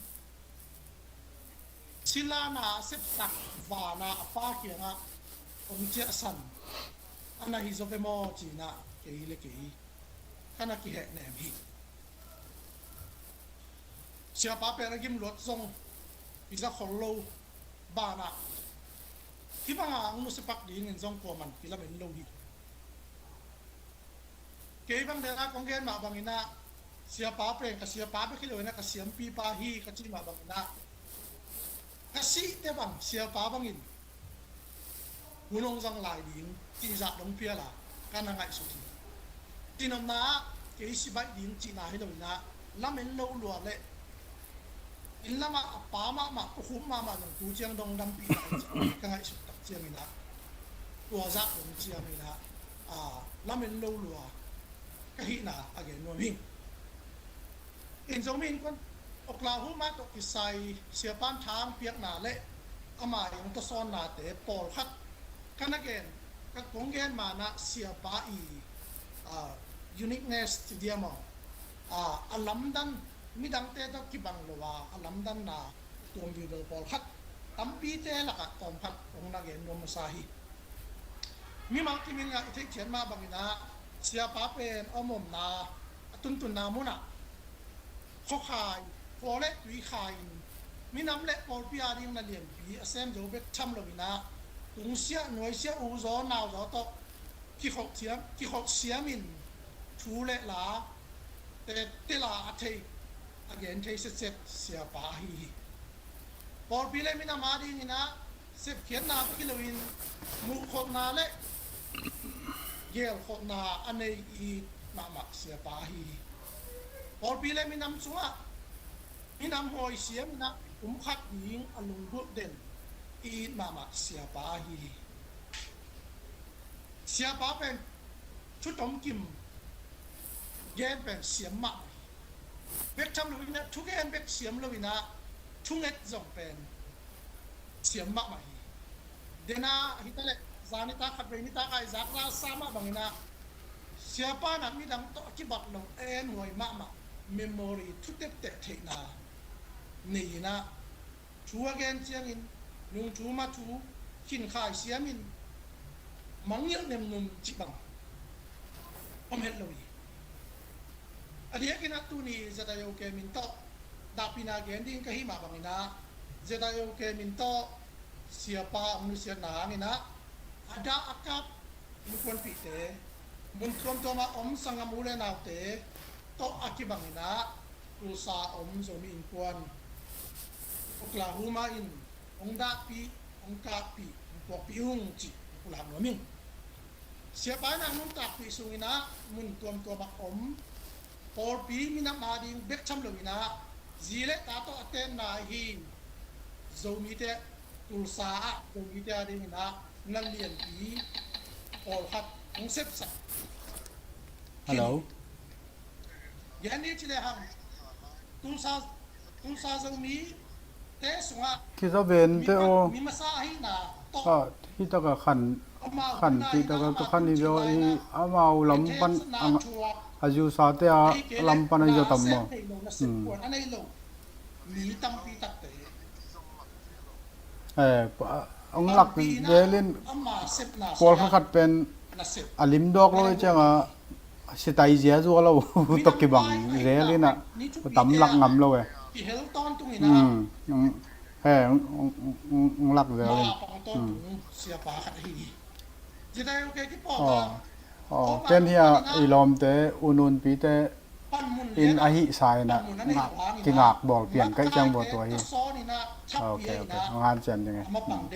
sila na a sepsak van a a Pa kiangah hong ciahsan a na hi zaw ve maw ci in ah kei le kei ka na kihehnem hi. Siapa pen a gim luat zong i za khol lo banah hih banga hong nusia pak dingin zong kuaman kilamen lo hi. Kei bang dena kong gen mah bangin ah Siapa pen ka Siapa bek hi lo in ah ka siampipa hi ka ci mah bangin ah ka sihte bang Siapa bangin hun hong zang lai ding cih zah dong phial a ka na ngaihsut hi. Cinopna ah kei si baih ding cihna hi lo in ah lamen lo lua le inn lamah a pa mahmah, a khum mahmah zong tu ciang dong dampih lai cih ka ngaihsut tak ciangin ah tua zah dong ciangin ah lamen lo lua ka hihna a gen nuam hi. In Zomi Innkuan Oklahoma tawh kisai Siapa in tha hong piakna le ama i hong tawsawnnate pawlkhat ka na gen, ka kong gen manah Siapa i uniqueness ci diam aw, a lamdan midangte tawh kibang lo a a lamdanna tuam viubel pawlkhat tampite lakah tawmkhat kong na gen nuam masa hi. Mimal kimil ngah i theih ciat mah bangin ah Siapa pen a omomna a tuntunna munah khuakhai, khuale tuikhai in minam le pawlpi ading na lianpi a sem zo bek tham lo in ah tungsiah nuaisiah uzaw nauzaw tawh kikholh siam, kikholh siamin thu le la te, te la a thei, a gen thei setset Siapa ahi hi. Pawlpi le minam adingin ah sepkhiatna bek hi loin muhkholhna le gelkholhna a nei i it mahmah Siapa ahi hi. Pawlpi le minam sungah minam hawi siamin ah kumkhat ding a lunggulh den i it mahmah Siapa ahi hi. Siapa pen thu tomkim gen pen siam mahmah hi. Bek tham loin ah thugen bek siam loin ah thunget zong pen siam mahmah hi. Dena hi taleh zan nitak khatvei nitak a i zak rasa mah bangin ah Siapa in ah midang tawh a kibat lo a en huai mahmah memory thu tepteh theihna nei in ah thu a gen ciangin nungthu mathu khinkhai siamin mangngilh nemnum cih bang om het lo hi. A diakin ah tuni ZIOK min tawh dahpihna gen ding ka hih mah bangin ah, ZIOK min tawh siapa hong nusiatna hangin ah, a dah a kap innkuanpihte, mun tuamtuam ah om sanggam u le naute tawh a kibangin ah, Tulsa om Zomi Innkuan, Oklahoma in hong dahpih, hong kahpih, hong puakpih ung cih hong pulak nuam ing. Siapa in ah nuntakpih sungin ah mun tuamtuam ah om pawlpi minam ading bek tham loin ah, zi le ta tawh a tenna ahi Zomite, Tulsa ah Zomite adingin ah na lianpi pawlkhat hong sepsak. Hello. Gen ni ci le hang, Tulsa, Tulsa Zomi te sungah Kiza ven te aw. Mi masa ahina tawh, ah, hi taka khan, amau khan ti taka ka khan i zo i, amau lam pan a, a ziusate a lam pan a i zo tam maw? Hmm. Mi tampi takte. Eh, pa, hong lak velin pawl khat khat pen a lim dawk lo i cianga sitai zia zuak lo tawh kibang zel in ah tam lak ngam lo e. Hmm, hmm. He, hong, hong, hong, hong lak zel in. Hmm. Aw, aw, ken hi a i lawmte, u nunpite in a hih sa in ah ngak, kingak bawl pian ka hih ciang bawl tua hi. Ok, ok. Hong hanciam ding e. Hmm.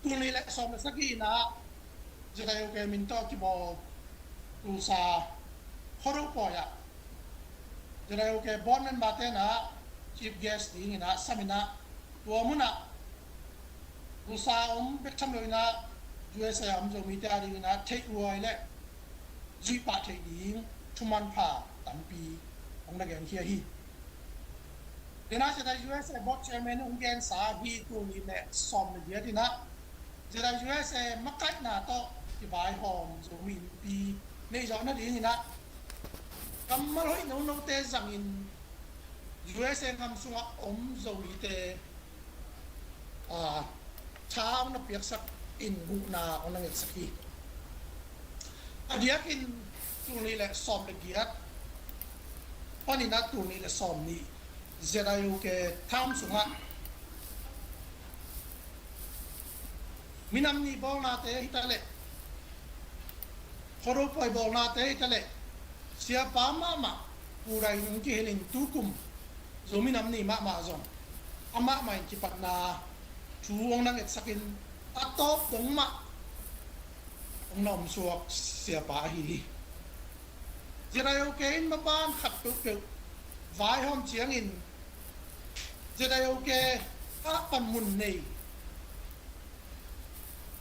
Tul nih le sawm le sagih in ah ZIOK min tawh kibawl Tulsa Khuado pawi ah ZIOK board member te in ah chief guest dingin ah sam in ah, tua mun ah Tulsa om bek tham loin ah USA om Zomite adingin ah theih huai le zuih pah theih ding thumanpha tampi hong na genkhia hi. Tua in ah ZIUSA board chairman hong gensa hi. Tul nih le sawm le giat in ah ZIUSA makaihna tawh kivaihawm Zomi Innpi neih zawh nadingin ah kammal hoih nonote zangin USA gam sungah om Zomite, aa, tha hong na piaksak in huhna hong na ngetsak hi. A diakin tul nih le sawm le giat panin ah tul nih le sawm nih ZIUK tham sungah minam nih bawlnate hi ta leh, Khuado pawi bawlnate hi ta leh, siapa mahmah Pu Dai Nung kihel in tukum Zomi Nam Ni mahmah zong amah mah in kipatna thu hong na ngetsakin a tawp dong mah hong na omsuak siapa ahi hi. ZIUK in maban khat peuhpeuh vaihawm ciangin ZIUK ah panmun nei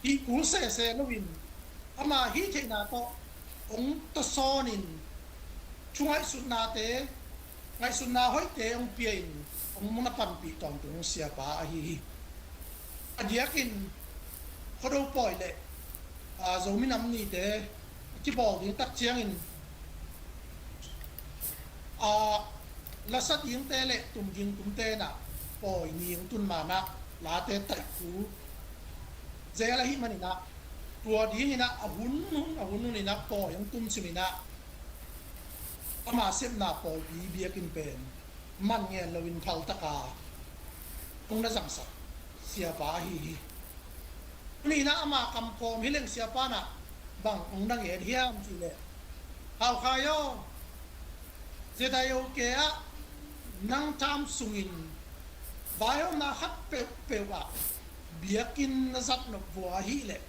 hih kul sese loin ama hih theihna tawh hong tawsawnin thu ngaihsutnate, ngaihsutna hoihte hong pia-in hong na panpih tawntung siapa ahi hi. A diakin Khuado pawi le, aa, Zomi Nam Nite a kibawl ding tak ciangin, aa, lasa dingte le tum ging tumte in ah pawi ni hong tun manah late taihkhu zel ahih manin ah, tua dingin ah a hun hun, a hun hun in ah pawi hong tun simin ah ama sepna pawlpi biakinn pen man ngen loin phaltaka hong na zangsak siapa ahi hi. Tuni in ah ama kamkawm hi leng siapa in ah bang hong na ngen hiam cih leh, Hau Khai aw, ZIUK ah nang tham sungin vaihawmna khat peuhpeuh ah biakinn na zat nop vua ahih leh,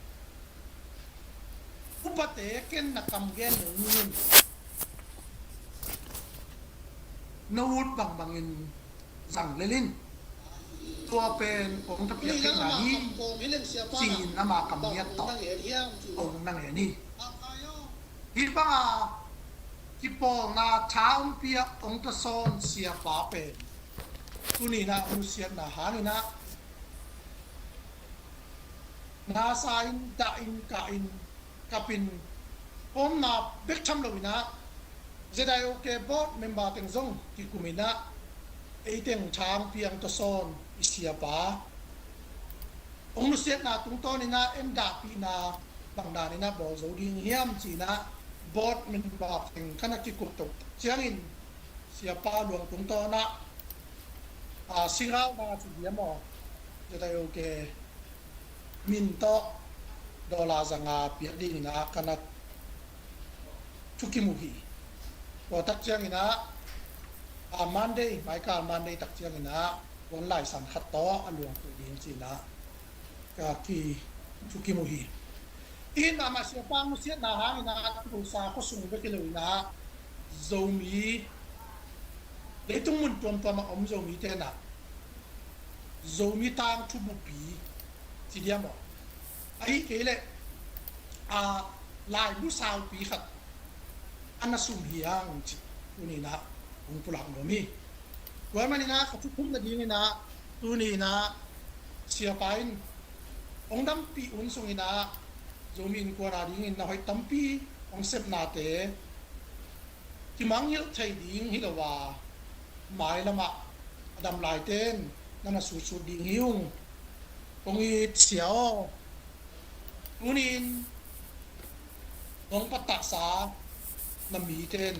upate ken na kam gen lo ning in, na ut bangbangin zang lel in. Tua pen kong thapiak theihna hi, ci-in ama kam ngiat tawh kong na ngen hi. Hih banga kipawlna tha hong pia hong tawsawn siapa pen tuni in ah nusiatna hangin ah nasa in, dah in, kah in, kap in, omna bek tham loin ah ZIUK board member teng zong kikum in ah ei teng tha hong pia hong tawsawn i siapa hong nusiatna tungtawnin ah en dahpihna bang danin ah bawl zo ding hiam ci-in ah board member teng ka na kikup to ciangin, siapa luang tungtawn ah, a, singauna ci dia maw, ZIOK min tawh dollar zanga piak dingin ah ka na thukim uh hi. Tua tak ciangin ah, a, Monday, maikal Monday tak ciangin ah, online san khat tawh a luang kul ding ci-in ah ka kithukim uh hi. Ih, mahmah siapa nusiatna hangin ah Tulsa khuasung bek hi lo-in ah, Zomi, leitung mun tuamtuam a om Zomi te'n ah Zomi tangthu bupi ci dia maw, ahih kei leh, a, laibu saupi khat a na sum hi hang cih tuni-in ah hong pulak nuam hi. Tua ahih manin ah ka thukhupna dingin ah tuni-in ah siapa in hong dampih hun sungin ah Zomi Innkuan a dingin na hoih tampi hong sepnate kimangngilh thei ding hi lo a, mailam ah a dam laite'n na na sutsut ding hi ung. Kong it sia aw, tuni-in nong pattahsa na mite'n,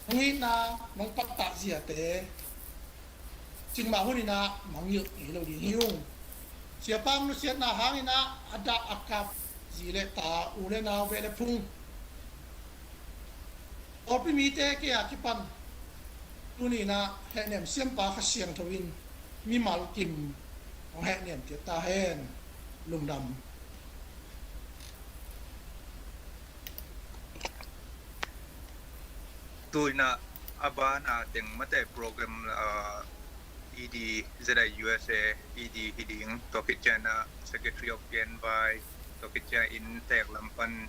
nong itna nong pattah ziate, cikmah hunin ah mangngilh ngei lo ding hi ung. Siapa nusiatna hangin ah a dah a kap zi le ta, u le nau, beh le phung, pawlpi mite kiang a kipan tuni-in ah hehnem siampa Kha Siangtho in mimal kim hong hehnem ciat ta hen. Lungdam. Tu-in ah a ban a teng mate program, ah, E D, Z I U S A E D hi ding, tua khit ciang ah Secretary of Gen Y, tua khit ciang in tek lam pan,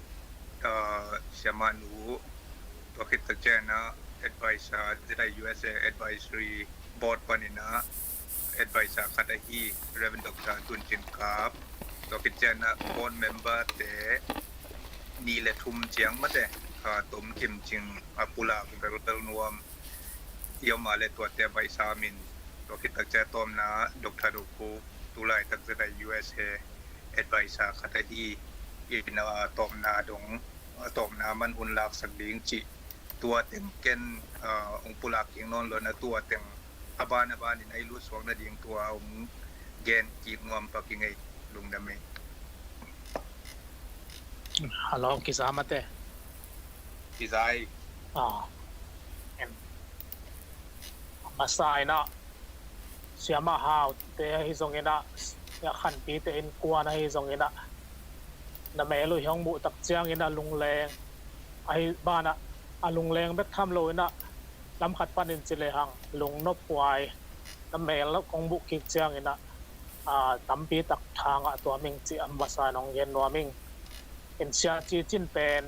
ah, Siamah Nu, tua khit tak ciang ah advisor, Z I U S A Advisory Board panin ah advisor khat ahi Reverend Doctor Tun Cin Kap, tua khit ciang ah board member te nih le thum ciang mate, ah, Tom Kim Cing a pulak velvel nuam i om a le tuate baihsa min, tua khit tak ciang tawpna Doctor Do Kuk, tulaitak Z I U S A advisor khat ahi, in, ah, tawpna dong, ah, tawpna man hun laksak ding cih, tua teng ken, ah, hong pulak kik nawn lo-in ah tua teng a ban a banin a i lut suak nading tua hong gen kik nuam pak ing ei. Lungdam ei. Hello, kiza mate. Kiza ei. Ah. Em. Masa in ah, Siamah Hau te ahi zongin ah, Sia Khan Pi te innkuan ahi zongin ah, na mel uh hong muh tak ciangin ah lungleng, ahi ban ah, a lungleng bek tham lo-in ah, lam khat panin ci lehang lungnop huai, na mel kong muh kik ciangin ah, ah, tampi tak tha ngah tuam ing cih a masa-in hong gen nuam ing. In Sia Ci Cin pen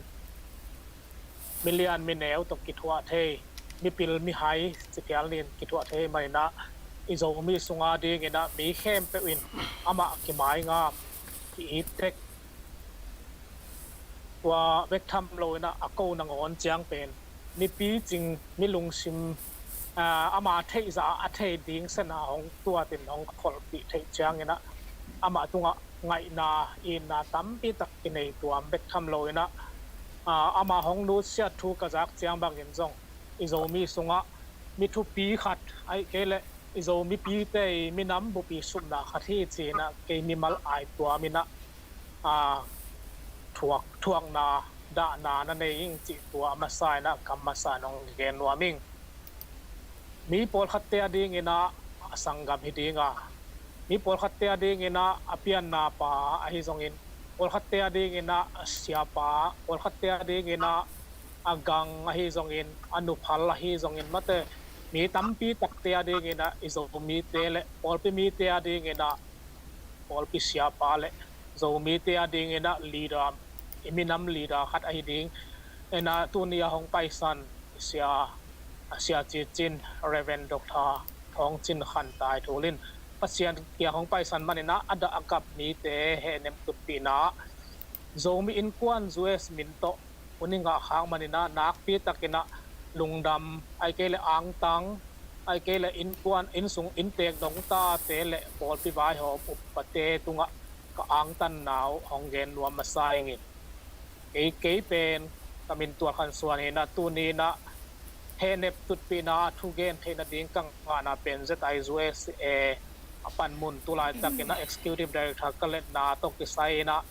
mi lian mi neu tawh kithuah thei, mipil mihai ci phial nin kithuah thei manin ah, i Zomi sung a dingin ah mi khempeuh in amah kimaingap, ki-it tek. Tua bek tham lo-in ah a ko nangawn ciang pen mi picing, mi lungsim, ah, ama theih zah a thei ding sen ah hong tuat in hong kholhpih theih ciangin ah amah tungah ngaihna, itna tampi tak kinei tuam bek tham lo-in ah, ah, amah hong nusiat thu ka zak ciang bangin zong i Zomi sungah mi thupi khat, ahih kei leh i Zomipite i minam bupi supna khat hi ci-in ah kei mimal ai tuam in ah, ah, thuak, thuakna, dahna na nei ing cih tua a masa-in ah ka masa-in hong gen nuam ing. Mi pawlkhatte a dingin ah a sanggam hi ding a, mi pawlkhatte a dingin ah a pianna pa ahi zongin, pawlkhatte a dingin ah a siapa, pawlkhatte a dingin ah a gang ahi zongin, a nuphal ahi zongin mate, mi tampi takte a dingin ah i Zomite le pawlpi mite a dingin ah pawlpi siapa le Zomite a dingin ah leader, i minam leader khat ahi ding. Ena tuni a hong paisan Sia, Sia Ci Cin, Reverend Doctor Thawng Cin Khan Tai Thul in Pasian kiang hong paisan manin ah a dah a kap mite hehnem tutpihna ah Zomi Innkuan U S min tawh hun i ngah khak manin ah nakpi takin ah lungdam, ahih kei leh angtang, ahih kei leh innkuan, innsung inntek dongtate le pawlpi vaihawm upate tungah ka angtanna uh hong gen nuam masa ing in. kei kei pen ka min Tual Khan Suan hi-in ah, tuni-in ah hehnep tutpihna a thugen theih nading ka ngahna pen Z I U S A a panmun tu laitakin ah Executive Director ka letna tawh kisai-in ah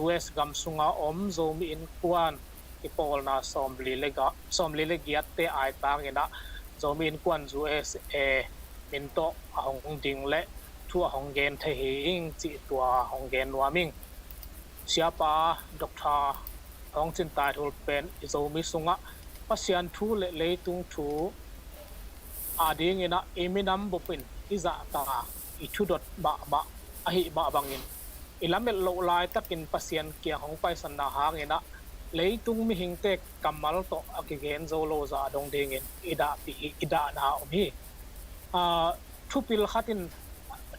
U S gam sunga om Zomi Innkuan kipawlna sawmli le ga-, sawmli le giatte aitangin ah Zomi Innkuan U S A min tawh a hong ding le thu a hong gen thei hi ing cih tua hong gen nuam ing. Siapa Doctor Thawng Cin Tai Thul pen i Zomi sungah Pasian thu le leitung thu adingin ah i minam bupin i zahtak, i thudot mahmah ahih mah bangin i lamet loh laitakin Pasian kiang hong paisanna hangin ah leitung mihingte kammal tawh a kigen zo lo zah dong dingin i dahpih hi, i dahna om hi. Aa, thupil khat in,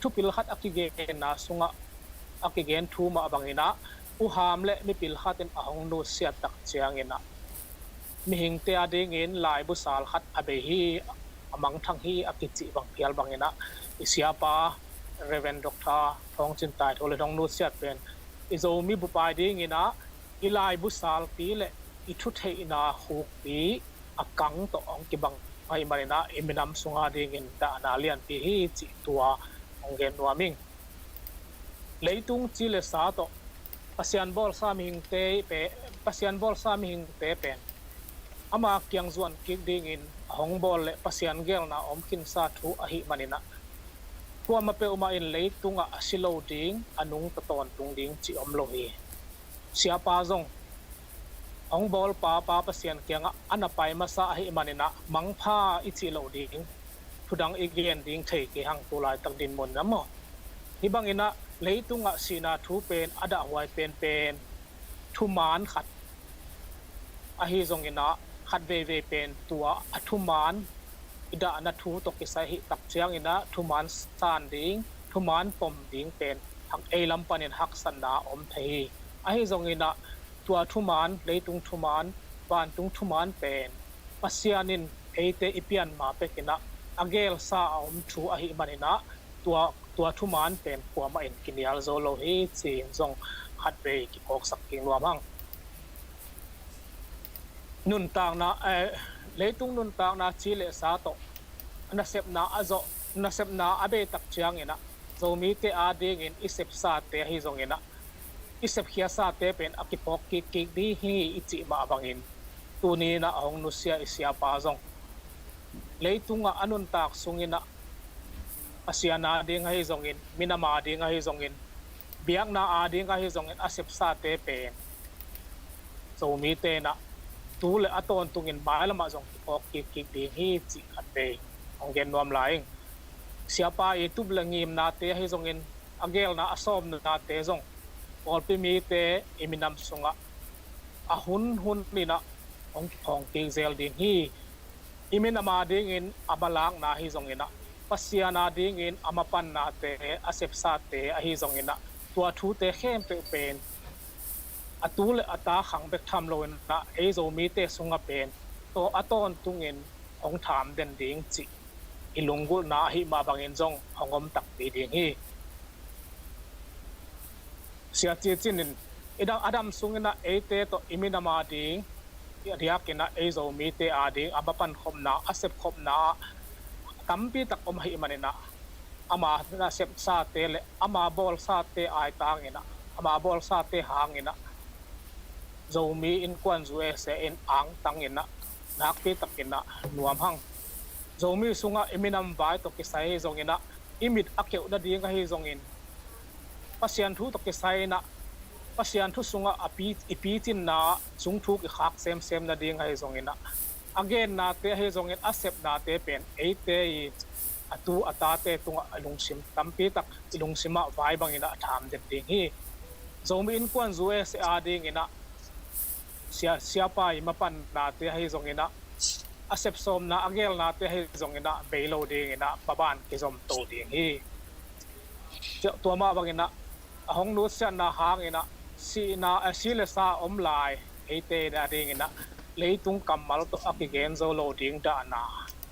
thupil khat a kigenna sungah a kigen thu mah bangin ah uham le mipil khat in a hong nusiat tak ciangin ah mihingte adingin laibu sal khat a bei hi, a mangthang hi a kicih bang phial bangin ah i siapa Reverend Doctor Thawng Cin Tai Thul in hong nusiat pen i Zomi bup adingin ah i laibu salpi le i thutheihna khukpi a kang tawh hong kibang ahih manin ah i minam sung adingin dahna lianpi hi cih tua hong gen nuam ing. Leitung ci le sa tawh Pasian bawlsa mihingte pe-, Pasian bawlsa mihingte pen ama kiang zuan kik dingin a hong bawl le Pasian geelna om khinsa thu ahih manin ah kuamah peuhmah in leitungah a si lo ding, a nungta tawntung ding cih om lo hi. Siapa zong hong bawlpa Pa Pasian kiangah a na pai masa ahih manin ah mangpha i cih loh ding, thudang i gen ding thei kei hang tu laitak dinmun in ah maw. Hih bangin ah leitungah sihna thu pen a dahhuai penpen thuman khat ahi zongin ah khat veivei pen tua a thuman i dahna thu tawh kisai ahih tak ciangin ah thuman san ding, thuman pom ding pen hak ei lam panin haksatna om thei hi. Ahi zongin ah tua thuman, leitung thuman, vantung thuman pen Pasian in eite i pian ma pekin ah a geelsa a om thu ahih manin ah tua, tua thuman pen kuamah in kinial zo lo hi ci-in zong khatvei kikawksak kik nuam hang. Nuntakna, eh, leitung nuntakna ci le sa tawh nasepna a zawh, nasepna a bei tak ciangin ah Zomite adingin i sepsate ahi zongin ah i sepkhiasate pen a kiphawk kikkik ding hi i cih mah bangin tuni-in ah a hong nusia i siapa zong leitungah a nuntak sungin ah Pasian ading ahi zongin, minam ading ahi zongin, biakna ading ahi zongin a sepsate pen Zomite in ah tu le a tawntungin mailamah zong kiphawk kikkik ding hi cih khatvei hong gen nuam lai ing. Siapa i tup le ngimnate ahi zongin, a geelna a sawmnate zong pawlpi mite i minam sungah a hun hun in ah hong kiphawng kik zel ding hi. I minam adingin a malakna ahi zongin ah, Pasian adingin a mapannate, a sepsate ahi zongin ah, tua thute khempeuh pen a tu le a ta khang bek tham loin ah ei Zomite sungah pen tawh a tawntungin hong tham den ding cih i lunggulhna ahih mah bangin zong hong om takpi ding hi. Sia Ci Cin in i dam, a dam sungin ah eite tawh i minam ading, a diakin ah ei Zomite ading a mapankhopna, a sepkhopna tampi tak om ahih manin ah ama nasepsate le ama bawlsate aitangin ah, ama bawlsate hangin ah Zomi Innkuan U S A in angtangin ah nakpi takin ah nuam hang. Zomi sungah i minam vai tawh kisai ahi zongin ah i mit a keuh nading ahi zongin Pasian thu tawh kisai in ah Pasian thu sungah a pi, i picinna sungthuk i khak semsem nading ahi zongin ah a gennate ahi zongin a sepnate pen eite i a tu a tate tungah a lungsim tampi tak i lungsimah vai bangin ah a tham den ding hi. Zomi Innkuan U S A adingin ah sia, siapa i mapannate ahi zongin ah a sepsawmna a geelnate ahi zongin ah bei lo dingin ah maban kizom to ding hi. Tua, tua mah bangin ah a hong nusiatna hangin ah sihna, a si le sa om lai eite adingin ah leitung kammal tawh a kigen zo lo ding dahna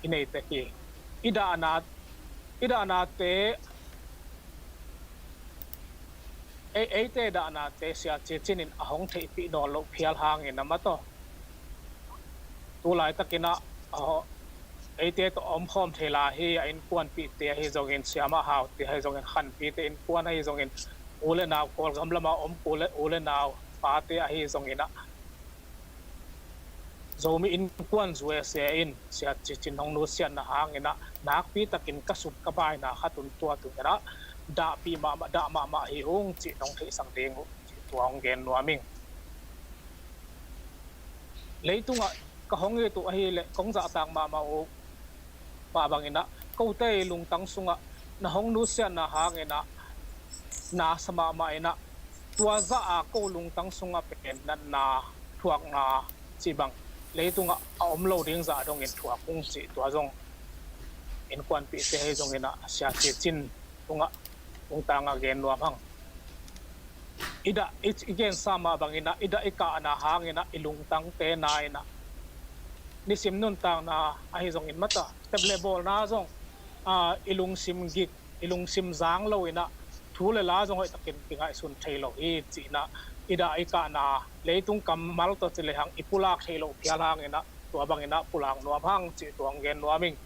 i nei tek hi. I dahna, i dahnate ei, eite dahnate Sia Ci Cin in a hong theihpih nawn loh phial hangin a mataw, tu laitakin ah, aw, eite tawh a omkhawm thei lai hi. A innkuanpihte ahi zongin, siamah haute ahi zongin, khanpite innkuan ahi zongin, u le nau, Kawlgam lama om u le, u le nau pate ahi zongin ah, Zomi Innkuan U S A in Sia Ci Cin hong nusiatna hangin ah, nakpi takin ka sut ka baina khat un tua tungin ah, dahpih mahmah, dah mahmah hi ung cih nong theihsak ding uh cih tua hong gen nuam ing. Leitungah ka hong it uh ahileh kong zahtak mahmah uh mah bangin ah, kote i lungtang sungah na hong nusiatna hangin ah, na sa mahmah in ah, tua zah a ko lungtang sungah pen natna, thuakna cih bang leitungah a om lo ding zah dongin thuak ung cih tua zong innkuanpihte ahi zongin ah, Sia Ci Cin tungah, tungtangah gen nuam hang. I dah, i, i gensa mah bangin ah, i dah i kahna hangin ah, i lungtangte na in ah, nisim nuntakna ahi zongin mataw, tep le bawlna zong, ah, i lungsim gik, i lungsim zang lo in ah, thu le la zong hoih takin kingaihsun thei lo hi cih in ah, i dah i kahna, leitung kammal tawh ci lehang i pulak theih loh phial hangin ah, tua bangin ah pulak nuam hang cih tua hong gen nuam ing.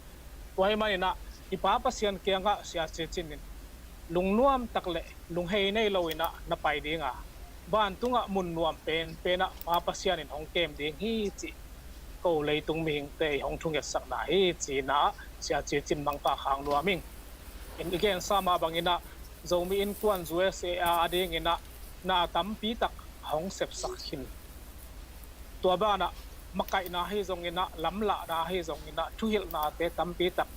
Tua ahih manin ah, i Pa Pasian kiangah Sia Ci Cin in lungnuam tak le lunghei nei lo in ah na pai ding a, vantungah mun nuam penpen ah Pa Pasian in hong kem ding hi cih ko leitung mihingte i hong thungetsakna hi ci-in ah, Sia Ci Cin mangpha khak nuam ing. In i gensa mah bangin ah, Zomi Innkuan U S A a dingin ah, na tampi tak hong sepsak khin. Tua banah, makaihna ahi zongin ah, lamlahna ahi zongin ah, thuhilhnate tampi tak,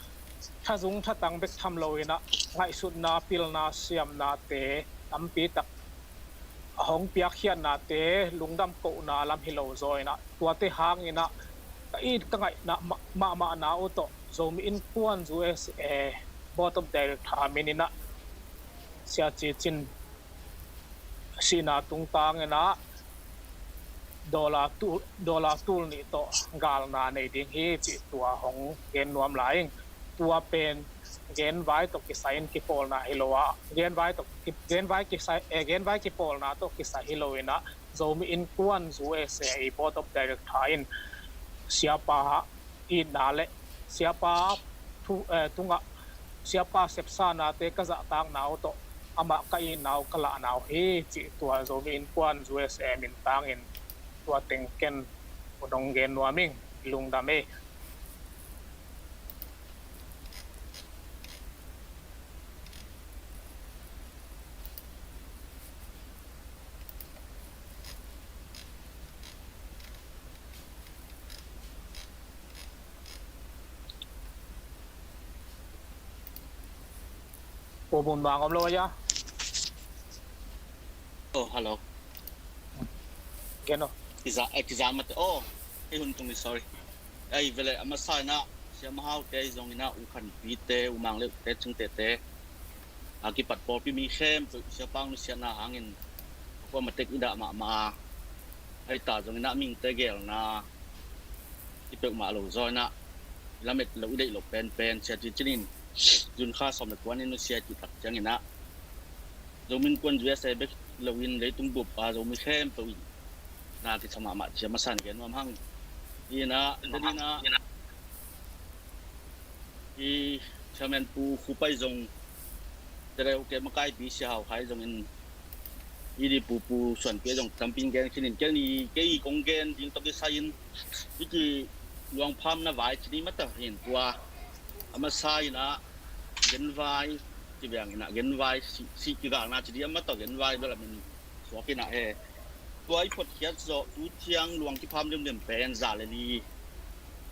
thazung thatang bek tham lo in ah, ngaihsutna, pilna, siamnate tampi tak, a hong piakkhiatnate lungdam kohna lam hi lo zaw in ah, tuate hangin ah, ka it ka ngaihna mah, mahmahna uh tawh, Zomi Innkuan U S A Board of Director min in ah, Sia Ci Cin sihna tungtangin ah, dollar tul, dollar tul nih tawh galna nei ding hi cih tua hong gen nuam lai ing. Tua pen genvai tawh kisai in kipawlna hi lo a, genvai tawh ki, genvai kisai, eh, genvai kipawlna tawh kisai hi lo in ah, Zomi Innkuan U S A i Board of Director in siapa itna le siapa thu, eh, tungah siapa sepsanate ka zahtakna uh tawh amah ka itna uh ka lahna uh hi cih tua Zomi Innkuan U S A min tangin tua teng ken uh dong gen nuam ing. Lungdam ei. Pu Mun Mang om lo a? Oh, hello. Gen o. Kiza, eh, kiza mate. Oh, ei hun tung ni, sorry. Ei vele a masa in ah, siamah haute ahi zongin ah, U Khan Pi te, U Mang Leuh te, Chung Te te, a kipat pawlpi mi khempeuh siapa nusiatna hangin, a kuamah tek i dah mahmah a, ahi ta zongin ah mihingte gelna i peuhmah lo zaw in ah, i lamet loh, i deih loh penpen Sia Ci Cin in June kha sawm le kua ni nusia i cih tak ciangin ah, Zomi Innkuan U S A bek lo in leitung bup a Zomi khempeuh in na kisa mahmah ci a masa in gen nuam hang. In ah, in ah, i Chairman Pu Khupai zong, Tereu ke makaipi Sia Hau Khai zongin, i di Pu, Pu Suan Pi zong tampi in gen khin in, ken i, kei kong gen ding tawh kisai in, i ki luang phamna vai ci ni mata hin tua, a masa in ah genvai, ci biang in ah genvai, si, si kigalna ci di a mata genvai bel a min suak in ah he. Tua i photkhiat zawh tu ciang luang kipham demdem pen za le li,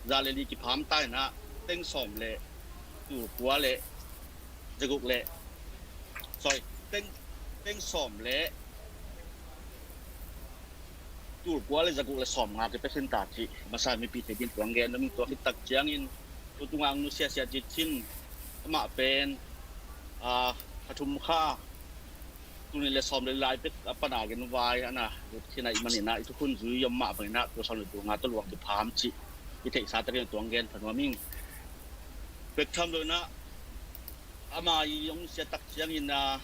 za le li kipham ta in ah teng sawm le tul kua le zaguk le, sorry, teng, teng sawm le tul kua le zaguk le sawm nga te pekhin ta ci masa mipite din tuang gen na min tua khit tak ciangin, tu tungang nusia Sia Ci Cin amah pen, a, kha thum kha, tuni le sawm le lai pek a pana genvai ana lut khin a i manin ah i thukhun zui om mah bangin ah tua sawm le tul nga tawh luang kipham ci i theihsa takin tuang gen pha nuam ing. Pek tham lo in ah ama i hong siat tak ciangin ah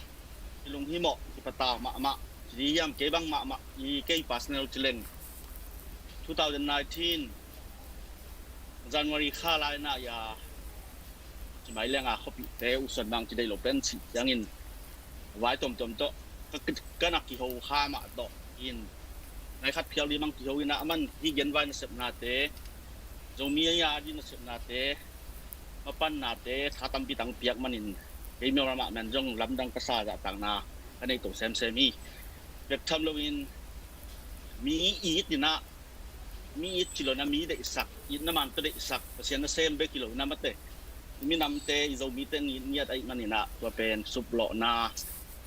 kilung himawh, kipatau mahmah. Ci dih hiam, kei bang mahmah i, kei personal ci leng two thousand nineteen January kha lai-in ah, ya, ci mai leng a, khuapihte uh suan bang ci deih lo pen cih ciangin vai tuamtuam tawh ka, ka, ka na kiho kha mah tawh in, nai khat phial dih mang kiho in ah, aman hih genvai nasepnate, Zomi a dih nasepnate, mapannate tha tampi tang piak manin, kei Myanmar mah men zong lamdang ka sa, zahtakna ka nei to semsem hi. Bek tham loin mi it in ah, mi it ci lo in ah, mi deihsak, itna man tawh deihsak, Pasian nasem bek hi lo in ah, mate, i minamte, i Zomite ngiat, ngiat ahih manin ah, tua pen suplawhna,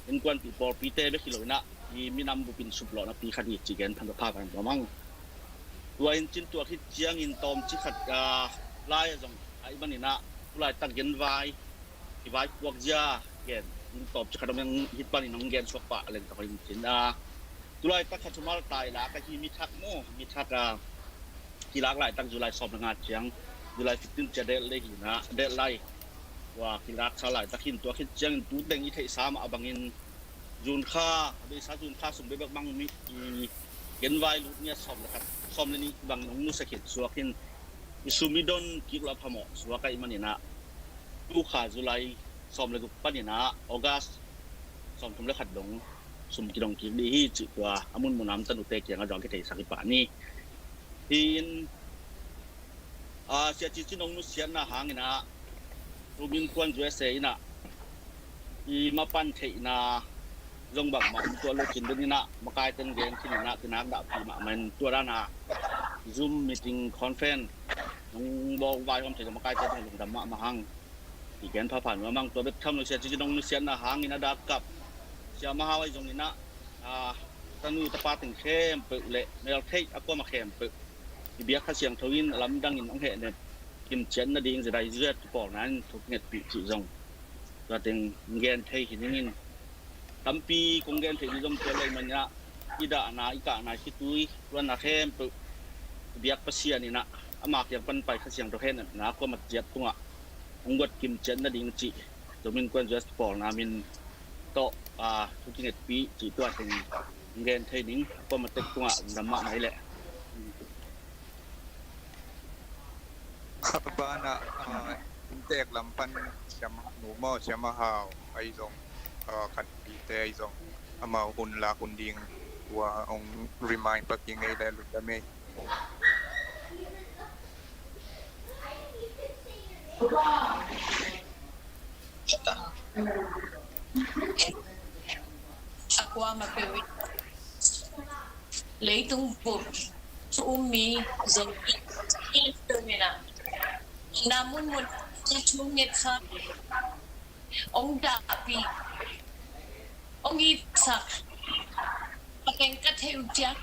innkuanpih pawlpite bek hi lo in ah, i minam bupin suplawhna pi khat hi cih gen phan ka pha van tua mang. Tua in cin tua khit ciangin tawmcik khat, ah, lai-ah zong ahih manin ah, tu laitak genvai, i vaipuak zia gen in tawmcik khat om ing, hih panin hong gen suak pah leng tawh in cin, ah, tu laitak kha thumal tai lak ahi, mi thak maw, mi thak, ah, kilak laitak July sawm le nga ciang, July fifteen ciang deadline hi in ah, deadline. Tua kilaksa laitak hi in, tua khit ciangin tu teng i theihsa mah bangin June kha, a beisa June kha sung bekbek bang mi, i genvai lut ni a sawm le khat, sawm le nih bangin hong nusia khit suak hi in, i sum i don kik lo a phamawh suak ahih manin ah, tu kha July sawm le guk panin ah August sawmthum le khat dong sum kidong kik dih hi cih tua a munmun a om tanute kiangah zong kitheisak hi pah ni. Hi in, ah, Sia Ci Cin hong nusiatna hangin ah, Tumin Kuan U S A in ah, i mapan theihna zong bangmah om tuan lo cin den in ah, makaite in gen khin in ah, kinak dahpih mahmah in, tua dan a Zoom meeting conference hong bawl vaihawm thei zong makaite zong lungdam mahmah hang. I gen phapha nuam hang. Tua bek tham lo, Sia Ci Cin hong nusiatna hangin a dak kap Sia Mah Hau ahi zongin ah, ah, tanu tapa teng khempeuh le meltheih a kuamah khempeuh i biak Kha Siangtho in a lamdang in hong hehnep kimciat nading Zedai Zuet kipawlna in thuk ngetpih cih zong tua teng gen thei hi ning in, tampi kong gen thei dih zong tua lei mania, i dahna, i kahna, i khitui tuanna khempeuh i biak Pasian in ah, ama kiang pan pai Kha Siangtho hehnepna a kuamah ciat tungah hong guat kimciat nading cih Zomi Innkuan U S A pawlna min tawh, ah, thu kingetpih cih tua teng gen thei ning, a kuamah tek tungah lungdam mahmah hi leh. Kha banah, ah, inntek lam pan Sia Mah Nu maw, Sia Mah Hau ahi zong, ah, khanpite ahi zong, amau hun lak hun ding tua hong remind pak ing ei leh lungdam ei. A kuamah peuh in leitung bup thu um mi Zomi in ah, na munmun thu nget kha, hong dahpih, hong itsak, a teng ka thei uh ciang,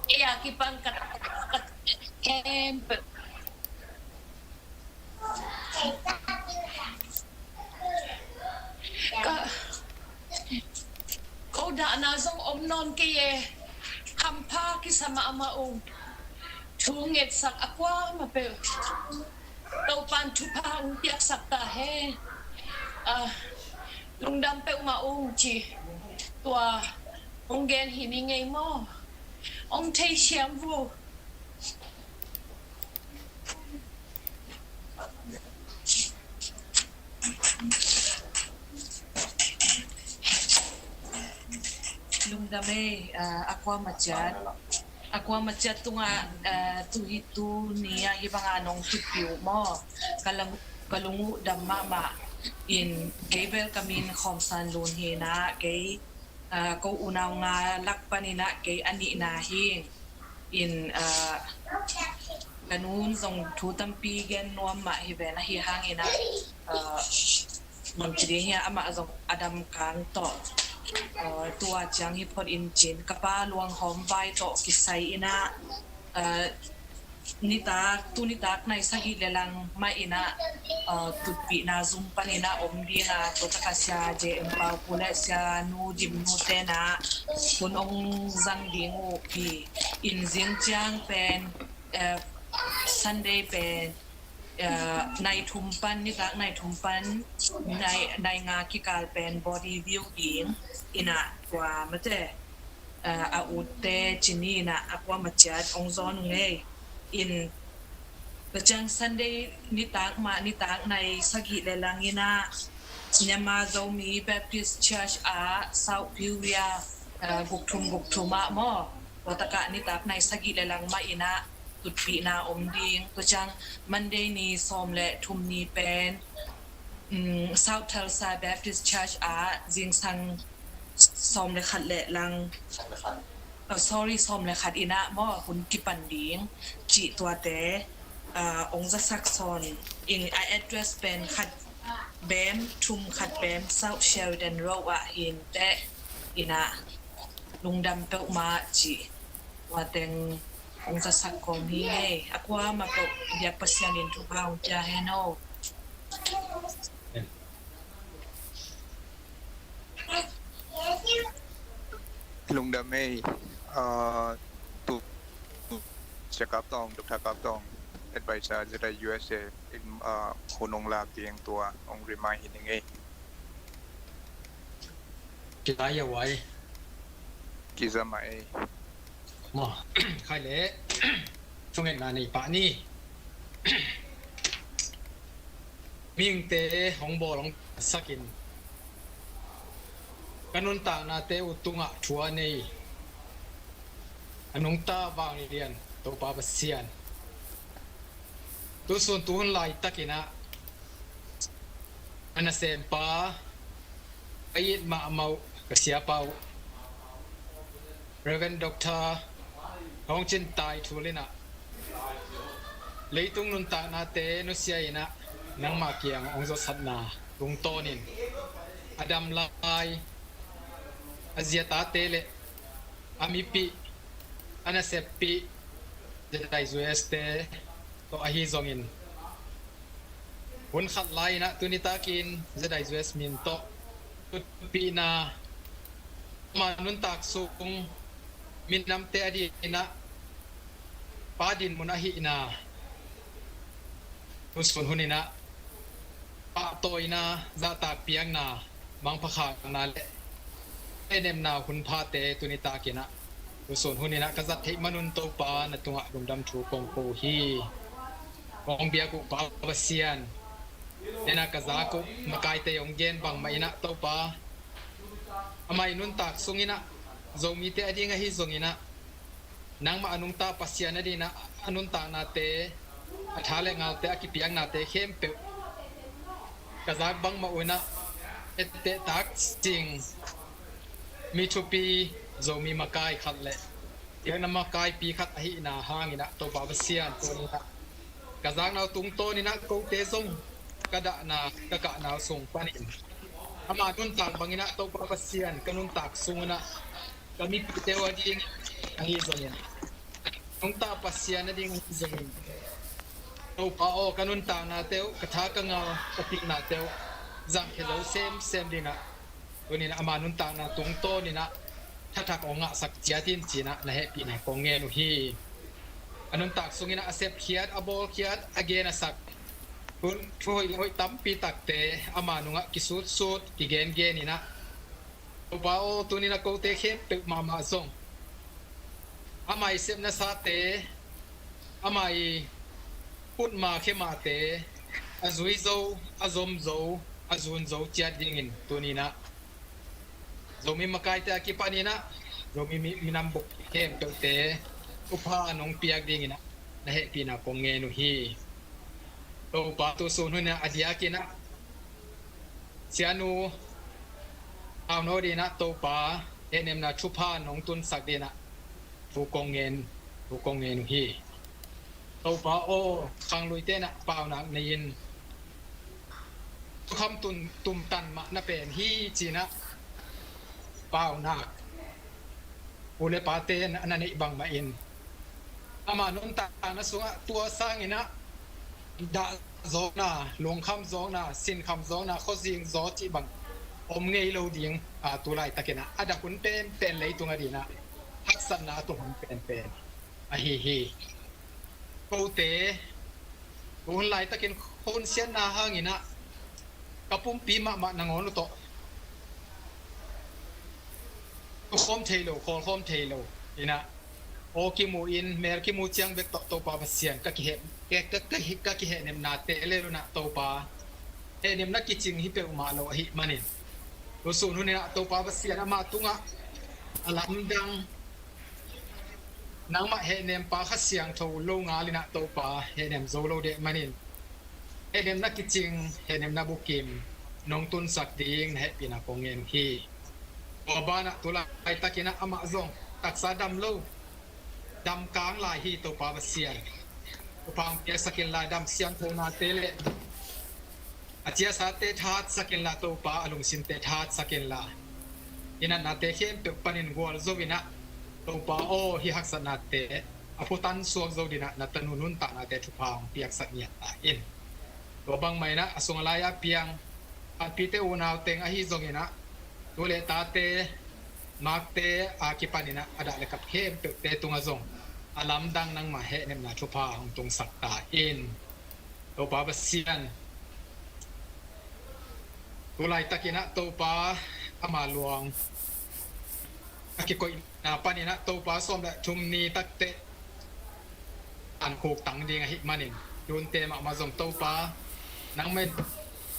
ei a kipan ka, ka khempeuh. Ka, ko dahna zong om nawn kei e, hampha kisa mahmah ung. Thu ngetsak a kuamah peuh Topa'n thupha hong piaksak ta hen. Ah, lungdam peuhmah ung ci. Tua hong gen hi ning ei maw? Hong thei siam vo. Lungdam ei, ah, a kuamah ciat. A kuamah ciat tungah, ah, tu hi tu ni-ah hih bangah nong kipia uh maw? Ka lung, ka lung uh dam mahmah. In kei bel ka min Khawm San Lun hi in ah, kei, ah, ko unau nga lak panin ah kei a nihna hi. In, ah, ka nu'n zong thu tampi gen nuam mah hi ven, ahi hangin ah, ah, bangci ding hiam, amah zong a dam kang tawh, ah, tua ciang hi phot in cin, ka pa luanghawm vai tawh kisai in ah, ah, nitak, tu nitak nai sagih le lang mah in ah, ah, tutpihna zum panin ah om ding a, tua tak a Sia J M Pau Pu le Sia Nu Dim Nu te'n ah hun hong zang ding uh hi. In zing ciang pen, eh, Sunday pen nai thum pan, nitak nai thum pan nai nga kikal pen body view ding in ah, tua mate a utte cini in ah a kuama ciat ong zawn ung ei. In tua ciang Sunday nitak mah, nitak nai sagih le lang in ah Myanmar Zomi Baptist Church ah South Korea guk thum guk thum ah maw, tua takah nitak nai sagih le lang mah in ah tutpihna om ding. Tua ciang Monday ni sawm le thum ni pen South Tulsa Baptist Church ah zingsang sawm le khat le lang, sorry, sawm le khat in ah maw hun kipan ding cih tuate ong zasak sawn ing. A address pen khat bem thum khat bem, South Sheridan Road ah hi inteh. In ah lungdam peuhmah cih tua teng ong zasak kawm hi ei. A kuama peuh biak Pasian in thupha ong pia hen aw. Lungdam ei. Tu Sia Kap Tawng, Doctor Kap Tawng, Advisor ZIUSA in hun ong lak ding tua ong remind hi ning ei. Kizai a wai. Kizai mah ei. Maw, khai leh thungetna nei pah ni. Mihingte hong bawl hong sakin ka nuntaknate uh tungah thu a nei a nungta vanglian Topa Pasian, tusun tuhun laitakin ah a nasempa, ka it mahmah uh ka siapa uh Reverend Doctor Thawng Cin Tai Thul in ah leitung nuntaknate nusia in ah nangmah kiang hong zawhsatna tungtawnin a dam lai a ziatate le a mipih, a naseppih ZIUSA te tawh ahi zongin hun khat lai in ah tuni takin ZIUSA min tawh tutpihna, ama nuntak sung minamte a dingin ah pa dinmun ahihna tusun hun in ah pahtawina, zahtak piakna, mangpha khakna le hehnemna hun phate tuni takin ah tusun hun in ah ka zat theih manun Topa na tungah lungdam thu kong ko hi. Kong biak uh Pa Pasian, en ah ka zak uh makaite hong gen bangmah in ah Topa, amah i nuntak sung in ah Zomite a ding ahi zongin ah nangmah a nungta Pasian a dingin ah a nuntaknate, a tha le ngaute, a kipiaknate khempeuh ka zak bangmah uh in ah etteh tak sing mi thupi Zomi makai khat le piakna makaipi khat ahihna hangin ah Topa Pasian, tuni in ah ka zakna uh tungtawn in ah kote zong ka dahna ka kahna uh sung panin ama nuntak bangin ah Topa Pasian ka nuntak sung in ah ka mipihte uh a ding ahi zongin, nungta Pasian a ding ahi zongin, Topa aw, ka nuntaknate uh, ka tha ka ngal ka pihnate uh zangkhia zo semsem dingin ah tuni in ah ama nuntakna tungtawn in ah thathak hong ngahsak ciat in ci-in ah na hehpihna kong ngen uh hi. A nuntak sungin ah a sepkhiat, a bawlkhiat, a gen a sak thu hoih le hoih tampi takte ama nungah kisutsut kigengen in ah Topa aw, tuni in ah kote khempeuh mahmah zong ama i sepnasate, ama i putma khemate a zui zo, a zom zo, a zun zo ciat dingin tuni in ah Zomi makaite a kipanin ah Zomi minam bup khempeuhte thupha nong piak dingin ah na hehpihna kong ngen uh hi. Topa, tusun hun in ah a diakin ah Sianu Hau No dingin ah Topa hehnemna thupha nong tunsak dingin ah thu kong ngen, thu kong ngen uh hi. Topa aw, khangluite in ah paunak nei-in thukham tum, tumtan mah na pen hi ci-in ah paunak u le pate na neih bangmah in ama nuntakna sungah tua sangin ah dah zawkna, lungkham zawkna, sinkham zawkna, khuazing zaw cih bang om ngei lo ding. A, tu laitakin ah a dak hun penpen leitung a dingin ah haksatna a tung hun penpen ahi hi. Kote Tua hun laitakin hun siatna hangin ah ka pumpi mahmah nangawn uh tawh tu khawm thei lo, khawl khawm thei lo in ah, aw kimu in, mel kimu ciang bek tawh Topa Pasian ka kiheh, ka, ka, ka, ka kihehnepnate le un ah Topa hehnepna kicing hi peuhmah lo ahih manin, tusun hun in ah Topa Pasian amah tungah a lamdang, nangmah hehnempa Kha Siangtho lo ngal in ah Topa hehnem zo lo deh manin, hehnemna kicing, hehnemna bukim nong tunsak ding na hehpihna kong ngen uh hi. Tua banah tu laitakin ah amah zong taksa dam lo, dam kang lai hi Topa Pasian. Thupha hong piaksak inla, dam siangthonate le a ciasate thahatsak inla Topa, a lungsimte thahatsak inla, i natnate khempeuh panin gualzo in ah Topa aw, hih haksatnate a phutan suak zo ding ah na tanu nuntaknate thupha hong piaksak ngiat ta in. Tua bangmah in ah a sung a lai a piang panpihte unau teng ahi zongin ah tu le tate, makte a kipan in ah a dah le kap khempeuhte tungah zong a lamdang nangmah hehnepna thupha hong tungsak ta in. Topa Pasian, tu laitakin ah Topa ama luang a kikoihna panin ah Topa sawm le thum ni takteh an khuk tang ding ahih manin, tunte mahmah zong Topa nangmah in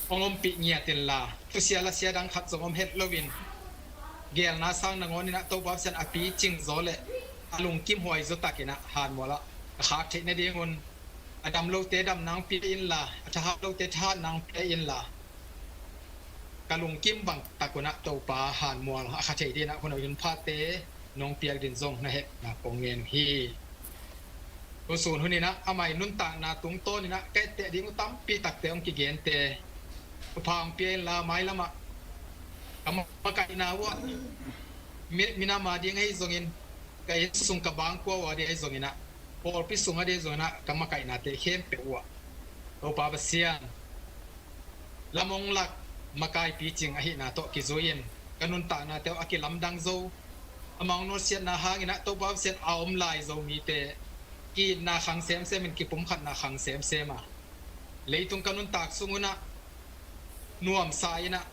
hong ompih ngiat inla, thusia lasia dang khat zong om het loin, geelna sang nangawn in ah Topa Pasian a picing zaw le a lungkim huai zaw takin ah hanmual ah ka khak theih nadingun a dam lote damna hong pia inla, a thahat lote thahatna hong pia inla, ka lungkim bang tak un ah Topa hanmual a kha thei ding ah hun a hun phate nong piak ding zong na hehpihna kong ngen uh hi. Tusun hun in ah amah i nuntakna tungtawn in ah ka etteh ding uh tampi takte hong kigente thupha hong pia inla, mailam ah ka makaihna uh ah mi, minam a ding ahi zongin, ka inn sung ka bangkua uh a ding ahi zongin ah, pawlpi sung a ding ahi zongin ah ka makaihnate khempeuh uh ah Topa Pasian, lam hong lak makai picing ahihna tawh kizui in ka nuntaknate uh a kilamdang zo, amau nawlsiatna hangin ah Topa Pasian a om lai Zomite ki-itna khang semsem in, kipumkhatna khang semsem a, leitung ka nuntak sung un ah nuamsa in ah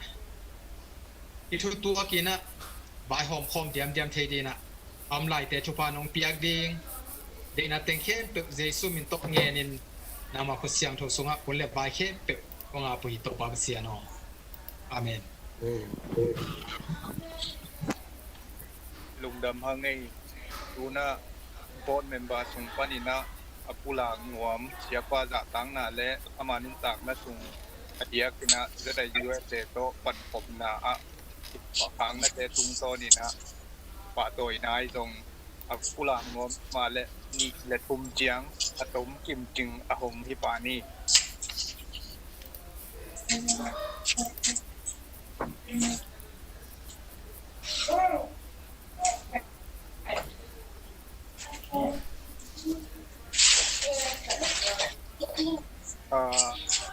i thu tuak in ah vaihawm khawm diamdiam thei ding ah a om laite thupha nong piak ding deihna teng khempeuh Jesu min tawh ngenin, nangmah khut siangtho sungah hun le vai khempeuh kong ap uh hi Topa Pasian aw. Amen. Lungdam hang ei. Tuna board member sung panin ah a pulak nuam siapa zahtakna le ama nuntakna sung a diakin ah Z I U S A tawh pankhopna ah pakhaknate tungtawnin ah pahtawina i zong a pulak nuam mah le nih le thum ciang a tom kimcing a hong hi pa ni.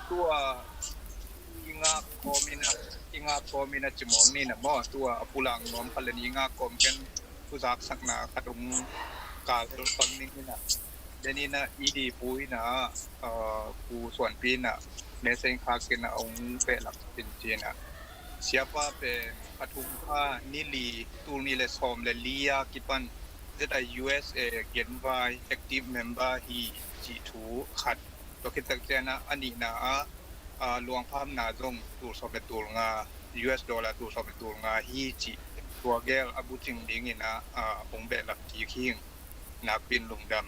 Tua i ngak kawmin a, i ngak kawmin a cimawng ni na maw, tua a pulang nuam khat le ni i ngak kawm ken thu zaksakna khat hong kal pang ning hi na. Denin a i dipu in a, Pu Suanpi in a message khak in a hong behlap in ci in a, siapa pen a thum kha ni li, tul ni le sawm le li a kipan Z I U S A genvai active member hi cih thu khat. Tua khit tak ciang a, a nihna ah luangphamna zong tul sawm le tul nga, U S dollar tul sawm le tul nga hi cih tua gel a bucing dingin a hong behlap kik hi. Nakpi in lungdam.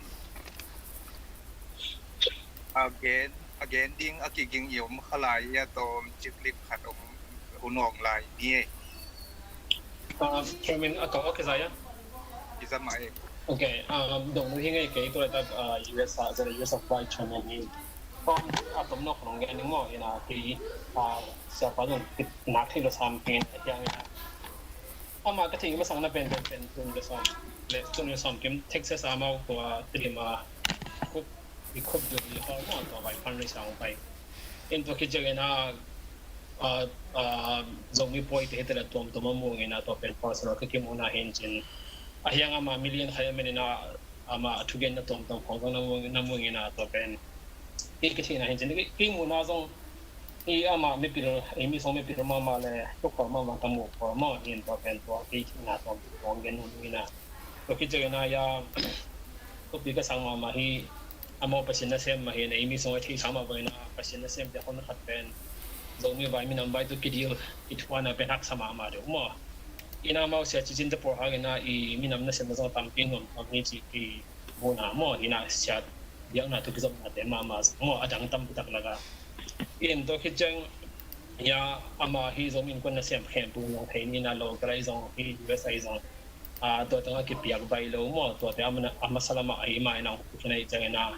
A gen, a gen ding a kiging i om kha lai hi a, tawm ciklik khat om hun awng lai ni ei. Chairman, a kau a kizai a? Kizai mai. Ok, dong nu hi ngei kei, tua tak U S a, U S a vice chairman hi. Tawm a tom nawk nong gen ding maw, ina kei siapa zong nak thei lo sam kei na hiang ina. Ama ka thei masang na pen pen pen tun le sawm le tun le sawm kim Texas a mau tua tili ma khup i khup du i hol maw tua vai pan rei sang vai. In tua khit ciangin a Zomi puai te hi te le tuamtuam a muang in a tua pen personal ka kimuhna hi in cin. A hiang ama million khai a men in a ama a thugen na tuamtuam khong zong na muang in a tua pen Kei ka theihna hi ci-in, kei muhna zong, i amah mipil, ei mi sung mipil mahmah le, tua khol mahmah ka muh khol maw, hi in tua pen tua kei theihna tawm tuang gen nuam ing a. Tua khit ciangin a, thupi ka sak mahmah hi, amau Pasian nasem mah hi in, ei mi sung a theihsa mah bangin a, Pasian nasemte hon khat pen Zomi vai minam vai tawh kidil, kithuahna pen haksa mahmah deuh maw. Ina amau Sia Ci Cin te pawl hangin a, i minam nasemna zong tampi nuam tuam hi ci, i muhna maw, ina sia biakna thu kizopnate mahmah zong maw, a dang tampi tak lak a. In tua khit ciang, ya, ama hi Zomi Innkuan nasem khempeuh in zong thei ni, ina local ahi zong, hi U S ahi zong, a, tua teng a kipiak bai lo maw, tuate a masa lamah ahi mah in a hong pukhin ahi ciangin a,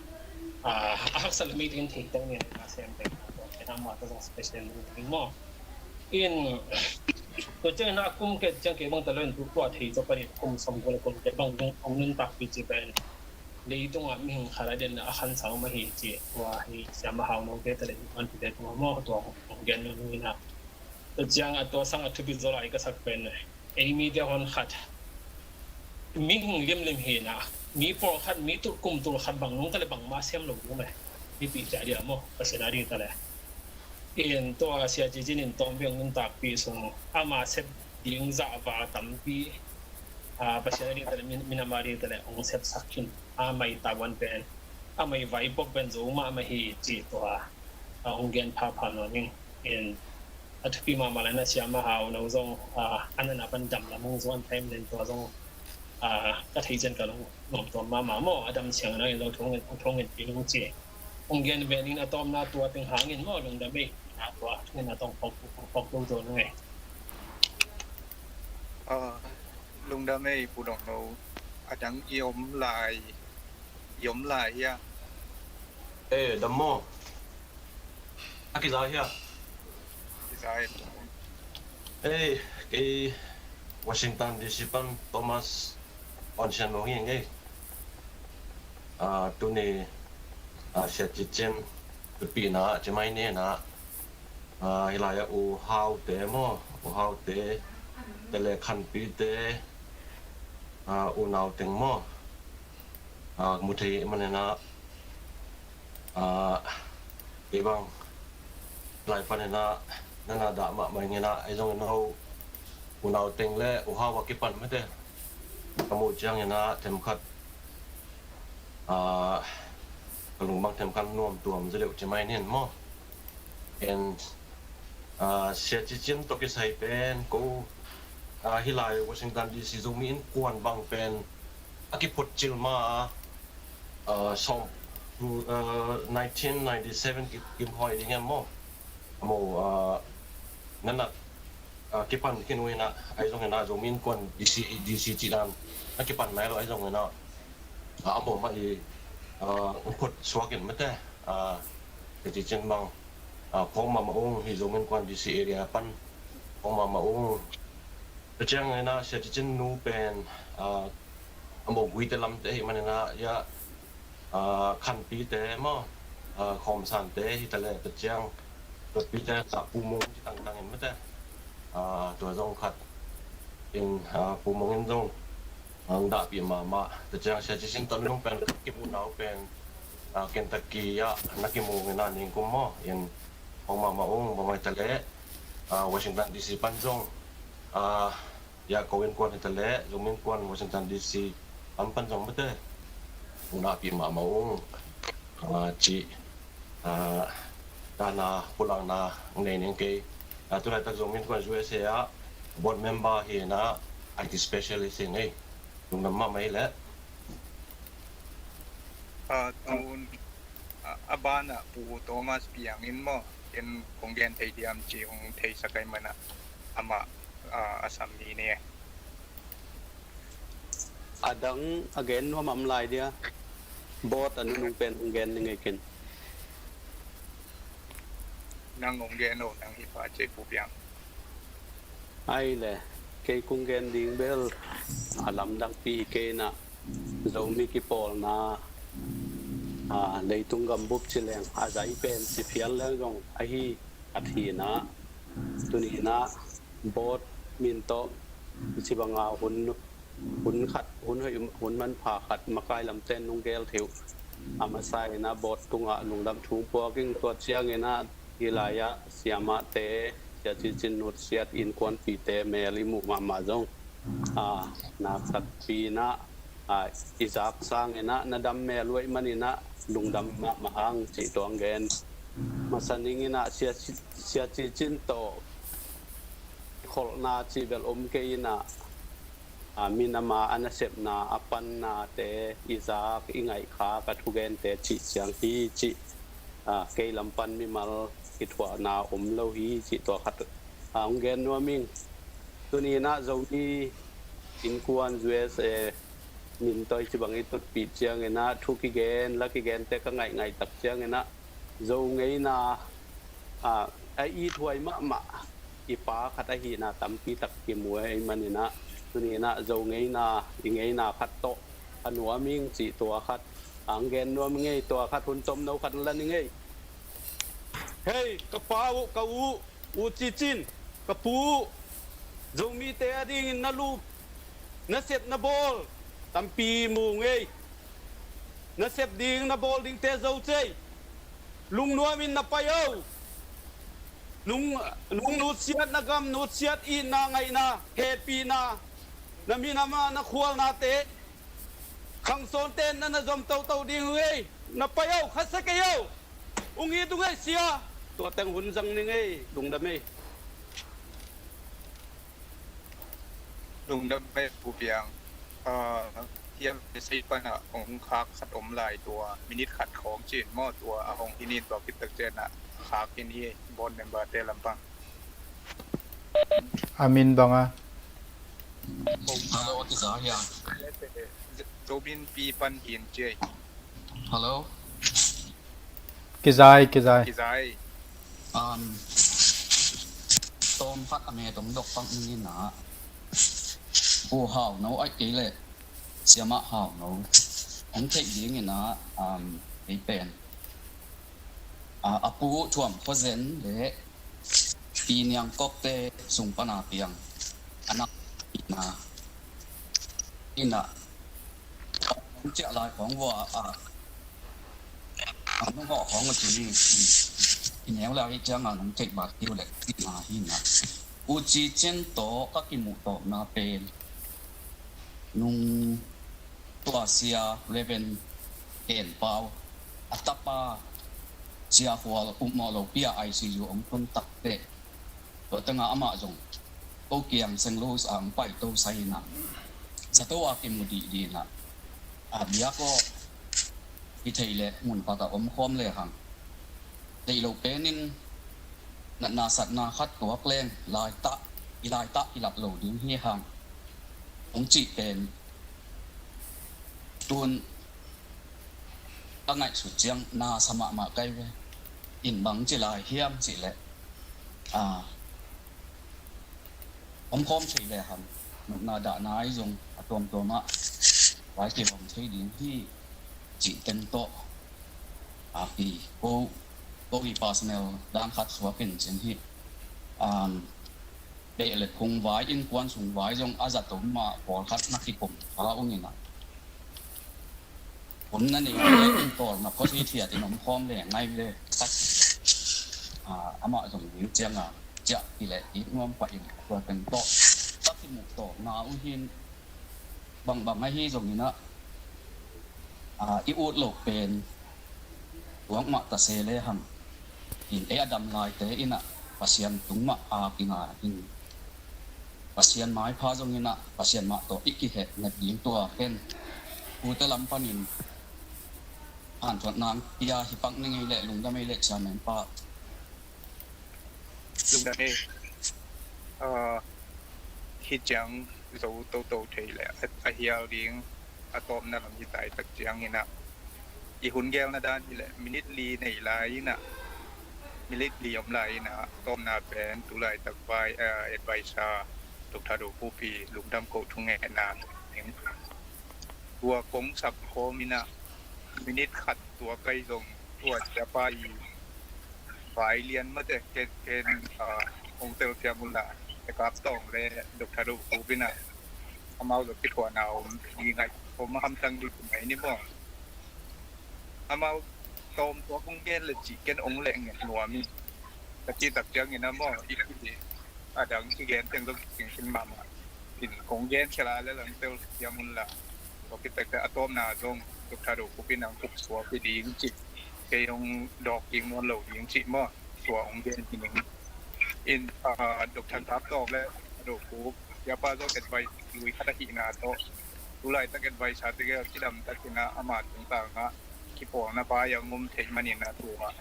a, a haksa lam i teng thei teng ni a sem teng, tuate na mah tawh zong special ding maw. In tua ciangin a kum khat ciang kei bang ta lo in tu tua thei zaw panin kum sawmguk le kum khat bang hong nuntakpih ci pen leitungah mihing khat a den a khansang om ahi ci, tua hi Siama Hau Nong te ta le Innkuan te tungah maw, tua hong gen lo ni na. Tua ciang a tua sang a thupi zaw lai ka sak pen ei mite hon khat, mihing limlim hi na, mi pawlkhat, mi tul kum tul khat bang nung ta le bangmah sem lo ding le, mipihte a dia maw, Pasian a ding ta le. In tua Sia Ci Cin in tawm beng nuntakpih sung ama sep ding zahva tampi, a, Pasian a ding ta le, min, minam a ding ta le hong sepsak khin, a mai tavuan pen, a mai vaipop pen zo mahmah hi ci tua, a, hong gen phapha nuam ing. In a thupi mahmah lai na Siama Hau No zong, a, a nana pan dam lam hong zuan thei nen tua zong, a, ka thei cian ka lung nuam tuam mahmah maw, a dam siang na in zong thong in, thong in pi lung ci. Hong gen ve ning a tawmna tua teng hangin maw, lungdam ei, a tua, thong in a tawng pok, pok, pok lo zo nung ei. A, lungdam ei, Pu Dong No, a dang i om lai, i om lai hia? Eh, dam maw? A kiza hia? Kiza ei. Ei, kei Washington D C pan Thomas Awn Sian Mung hi ing ei. A, tuni, a, Sia Ci Cin thupina ci mai ni na, a, hi lai a U Hau te maw, U Hau te, te le Khan Pi te, a, unau teng maw, a, mu thei manin a, a, kei bang lai panin a, nana dah mahmah ing in a, ei zongin ho unau teng le U Hau a kipan mate ka muh ciangin a themkhat, a, ka lung bang themkhat nuam tuam zaw deuh ci mai ning maw. And, a, Sia Ci Cin tawh kisai pen ko, a, hi lai Washington D C Zomi Innkuan bang pen a kiphut cil ma a, a, sawm, a, nineteen ninety-seven ki, kim hoi ding em maw. A maw, a, nana, a, kipan khin uh hi na, ei zongin a Zomi Innkuan D C, D C ci dan na kipan nai lo, ei zongin a, a, a maw mah i, a, hong phut suak in mate, a, Sia Ci Cin bang, a, phawk mahmah ung, hi Zomi Innkuan D C area pan phawk mahmah ung. Tua ciangin a Sia Ci Cin nu pen, a, a maw Guite lamte ahih manin a, ya, a, Khan Pi te maw, a, Khawm San te hi ta le, tua ciang, tua Pi te ta Pu Mung ci tangtang in mate, a, tua zong khat in, a, Pu Mung in zong, a, hong dahpih mahmah. Tua ciang Sia Ci Cin tawh nung pen ka kimuhna uh pen, a, Kentucky ah na kimu ing in a, ningkum maw, in hong mahmah ung, bang hoi ta le, a, Washington D C pan zong, a, ya, ko innkuan hi ta le, Zomi Innkuan Washington D C pan pan zong mate hong dahpih mahmah ung, a, ci, a, dana pulakna hong nei ning kei. A, tu laitak Zomi Innkuan U S A ah board member hi na, I T specialist hi ing ei. Lungdam mahmah hi leh. A, tun, a, a banah Pu Thomas Piang in maw, ken kong gen thei diam ci hong theisak ahih manah amah, a, a sam ni ni e. A dang a gen nuam a om lai dia, board a nunung pen hong gen ning ei ken. Nang hong gen o, nang hi pah ci, Pu Piang. Ai le, kei kong gen ding bel a lamdangpi hi kei na, Zomi kipawlna, a, leitung gambup ci leng, a zai pen ci phial leng zong ahi a thina, tuni na board min tawh ci banga hun, hun khat, hun hoih, hun manpha khat makai lamten nung gel thei uh. A masa in ah board tungah lungdam thu puak ing. Tua ciangin ah hih lai-ah siamahte, Sia Ci Cin nutsiat innkuanpihte mel i muh mahmah zong, a, na takpi in ah, a, i zak sangin ah na dam mel uh ahih manin ah lungdam mahmah hang cih tua hong gen. Masa ning in ah Sia Ci, Sia Ci Cin tawh kholhna cih bel om kei in ah, a, minam a nasepna, a pannate i zak i ngaihkhak, a thugente cih ciang hi cih, a, kei lam pan mimal kithuahna om lo hi cih tua khat, a, hong gen nuam ing. Tuni in ah Zomi Innkuan U S A min tawh hih ci bang i tutpih ciangin ah thu kigen, la kigente ka ngaihngaih tak ciangin ah Zo ngeina, a, a ithuai mahmah i pa khat ahihna tampi tak kimu ahih manin ah, tuni in ah Zo ngeina, i ngeina khat tawh a nuam ing cih tua khat, a, hong gen nuam ing ei. Tua khat hun tomno khat la ning ei. Hei, ka pa uh, ka u uh, U Ci Cin, ka pu uh, Zomite a dingin na lup, na sep na bawl tampi mu ing ei. Na sep ding, na bawl dingte zo cei. Lungnuam in na pai o. Nung, nung nutsiat, na gam nutsiat, itna, ngaihna, hehpihna, na minam a na khualnate khangsawnte in na na zom toto ding uh ei. Na pai o, khasia kei o. Hong it ung ei sia. Tua teng hun zang ning ei. Lungdam ei. Lungdam ei Pu Piang. Ah, hiam, message pan ah hong khak khat om lai, tua minute khat khawng ci-in maw, tua a hong hi in, tua khit tak ciang ah khak in hi. Board member te lampang a min bang a. Hello, a kiza hiam? Zobin pi pan hi in ci ei. Hello. Kizai, kizai. Kizai. Um, tawm khat a met hong dok pak ning in ah, Pu Hau No, ahih kei leh Siamah Hau No hong theih ding in ah, um, kei pen, a, a pu Thuam Khua Zen le Pi Niang Kok te sung pan a piang a na, ina, ina, hong ciah lai khawng vua a, a nung hawh khawng a ci ni, i neu lai ciang a nung theih bat kiu leh ina hi na. U Ci Cin tawh ka kimuh tawpna pen nung tua Sia Reverend Ken Pau, a tapa Sia Hual upmawh lopi a I C U hong tun takteh, tua tengah amah zong ko kiang Saint Louis ah hong paito sai in ah, zato a kimu dihdih in ah, a biak aw, hi thei leh mun khat ah omkhawm le hang. Theih loh penin natna satna khat tuak leng, laitah, i laitah kilat lo ding hi hang, hong cih pen tun ka ngaihsut ciang na sa mahmah kai ve. In bang ci lai hiam cih leh, a, omkhawm thei le hang, nopna dahna ahi zong a tuamtuam ah vai kihong thei ding hi cih teng tawh, a, hi ko, ko hi personal dang khat suak in cin hi. Um, beh le phung vai, innkuan sung vai zong a zato mah pawlkhat na kikum kha ung in ah, hun na nei le in tawlna khuazi thiat in omkhawm le ngai le tak, a, amah zong ning ciang a ciah kileh it nuam pah in, tua teng tawh ka kimuh tawlna uh hin, bangbang ahi zongin ah, a, i ut loh pen tuak mah ta se le hang, in ei a dam laite in ah Pasian tung mah a kinga in, Pasian maipha zongin ah Pasian mah tawh i kiheh nep ding, tua pen ute lam panin hanthawn nang pia hi pak ning ei leh. Lungdam ei leh chairman pa. Lungdam ei. Ah, hi ciang zo toto thei leh a, a hial ding a tawpna lam hi tai tak ciangin ah, i hun gelna dan hi leh minute li nei lai in ah, minute li om lai in ah, tawpna pen tu laitak vai, ah, advisor Doctor Do Pu Pi lungdam ko thungetna tua kong sap khawm in ah, minute khat tua kai zong tua ciapa i vai lian mate ken, ken, ah, hong tel thiam uh la, e kap tawng le Doctor Do Pu Pi in ah, amau zong kithuahna om i ngaih om a hamtang dih kum ai ni maw. amau tawm tua kong gen le cih ken ong leh nget nuam ing. Ka cih tak ciangin a maw, i, i, a dang kigen teng zong kicing khin mahmah. In kong gen khia lai le lang tel siam un la. Tua khit tak teh a tawpna zong Doctor Do Kup in ang kup suak hi ding cih, kei ong dawk kik nawn lo ding cih maw, tua ong gen hi ning. In, ah, Doctor Kap tawh le Do Kup, Siapa zong advice lui khat ahihna tawh, tulaitak advice a tegel cidam takin ah ama tungtang ah kipawlna bai a ngom theih manin a tua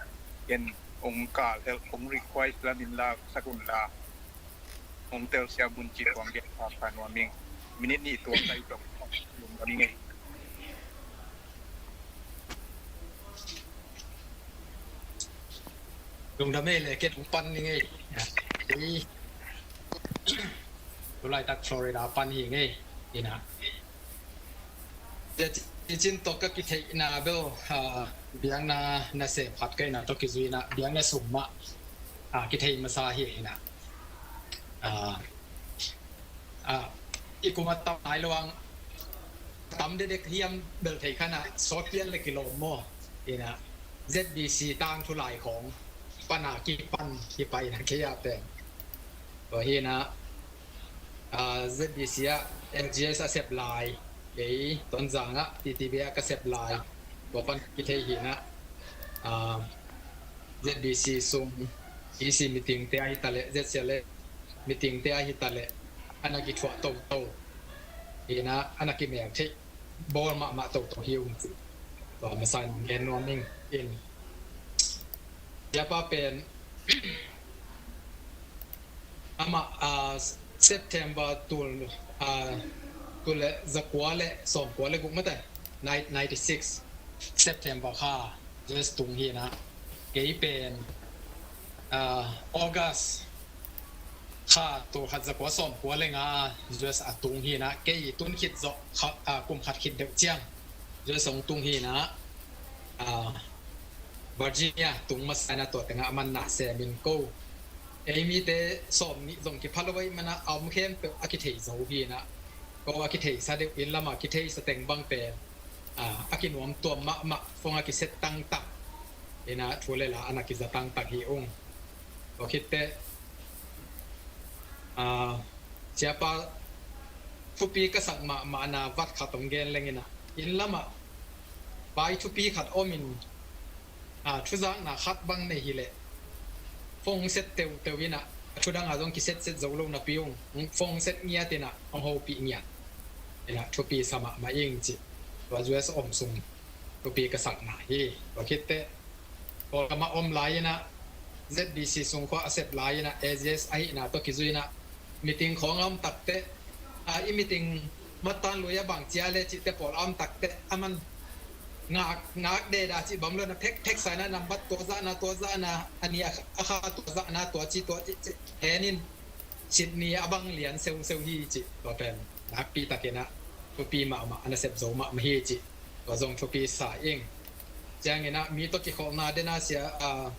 ken ong kal helh, ong request lamin la sak un la, ong telsiam un cih ong gen pha nuam ing. Minute nih tua kai tong lungdam ing ei. Lungdam ei le, ken ong pan ning ei. Ei, tulaitak Florida pan hi ing ei. Ina, tua cin tawh ka kitheihna bel, ah, biakna nasem khat ka hihna tawh kizui ina, biakna sung mah, ah, kithei masa hi ina. Ah, ah, i kum a tam nai lo ang, tam dekdek hiam bel thei kha ina, sawt pian le kilawm maw. Ina, Z B C tangthu lai khawng pan a kipan hi pai ina, kei a pen. Tua hi ina, ah, Z B C ah L G S a sep lai, kei Tonzang ah T T B ah ka sep lai, tua pan kithei hi ina, ah, Z B C sung E C meeting te ahi ta leh, Z C L meeting te ahi ta leh, ana kithuah toto hi ina, ana kimelh theih bawl mahmah toto hi ung cih tua masa in gen nuam ing. In, Siapa pen amah, ah, September tul, ah, tul le zakua le sawmkua le guk mate, nine-, ninety six September kha U S tung hi ina, kei pen, ah, August kha tul khat zakua sawmkua le nga U S a tung hi ina, kei tun khit zawh kha, ah, kum khat khit deuh ciang U S ong tung hi ina, ah, Virginia tung masa ina, tua tengah aman na semin ko, ei mite sawmnih zong kipha lo ahih mana a om khempeuh a kithei zo hi ina, ko a kitheisa deuh, inn lama kitheisa teng bang pen, ah, a kinuam tuam mahmah, phone a kiset tangtang ina, thu le la ana kiza tangtang hi ung. Tua khit teh, ah, Siapa, thupi ka sak mahmahna vat khat ong gen leng ina, inn lama vai thupi khat om in, ah, thuzakna khat bang nei hi leh phone set teuteu ina, a thudang a zong kisetset zo lo napi ung, phone set ngiat ina ong hopih ngiat ina, thupi sa mahmah ing cih tua U S om sung thupi ka sakna hi. Tua khit teh Kawlgam a om lai ina, Z B C sung khua a sep lai ina, A G S ahihna tawh kizui ina, meeting khawng a om tak teh, ah, i meeting mattan lui a bang cia le cih teh pawl a om tak teh, aman ngak, ngak deda cih bang lo ina, phek, phek sa ina, nambat tua zahna, tua zahna, a ni a kha, a kha tua zahna, tua ci, tua ci, ci hen in, Sydney a bang lian seuseu hi cih, tua pen nakpi takin ah thupi mahmah, a nasep zo mahmah hi cih, tua zong thupi sa ing. Ciangin ah mi tawh kikholhna den a sia, ah,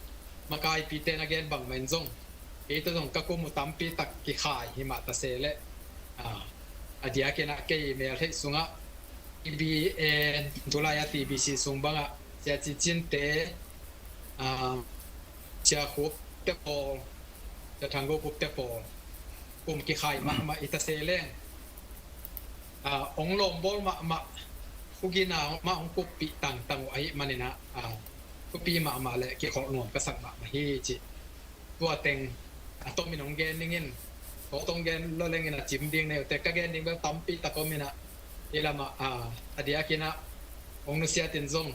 makaipite na gen bangmah in zong, kei tawh zong ka kum uh tampi tak kikhai hi mah ta se leh, ah, a diakin ah kei meltheih sungah T B N, tulai a T B C sung bangah Sia Ci Cin te, ah, Sia Khup te pawl, Sia Thang Go Khup te pawl kum kikhai mahmah i ta se leng, ah, ong lawmbawl mahmah, khugina mah ong kuppih tangtang uh ahih manin ah, ah, thupi mahmah le kikholh nuam ka sak mahmah hi cih. Tua teng a tomin ong gen ning in, tua tong gen lo leng in a cim ding nei uh teh, ka gen ding bel tampi tak om in ah, i lamah, ah, a diakin ah ong nusiat in zong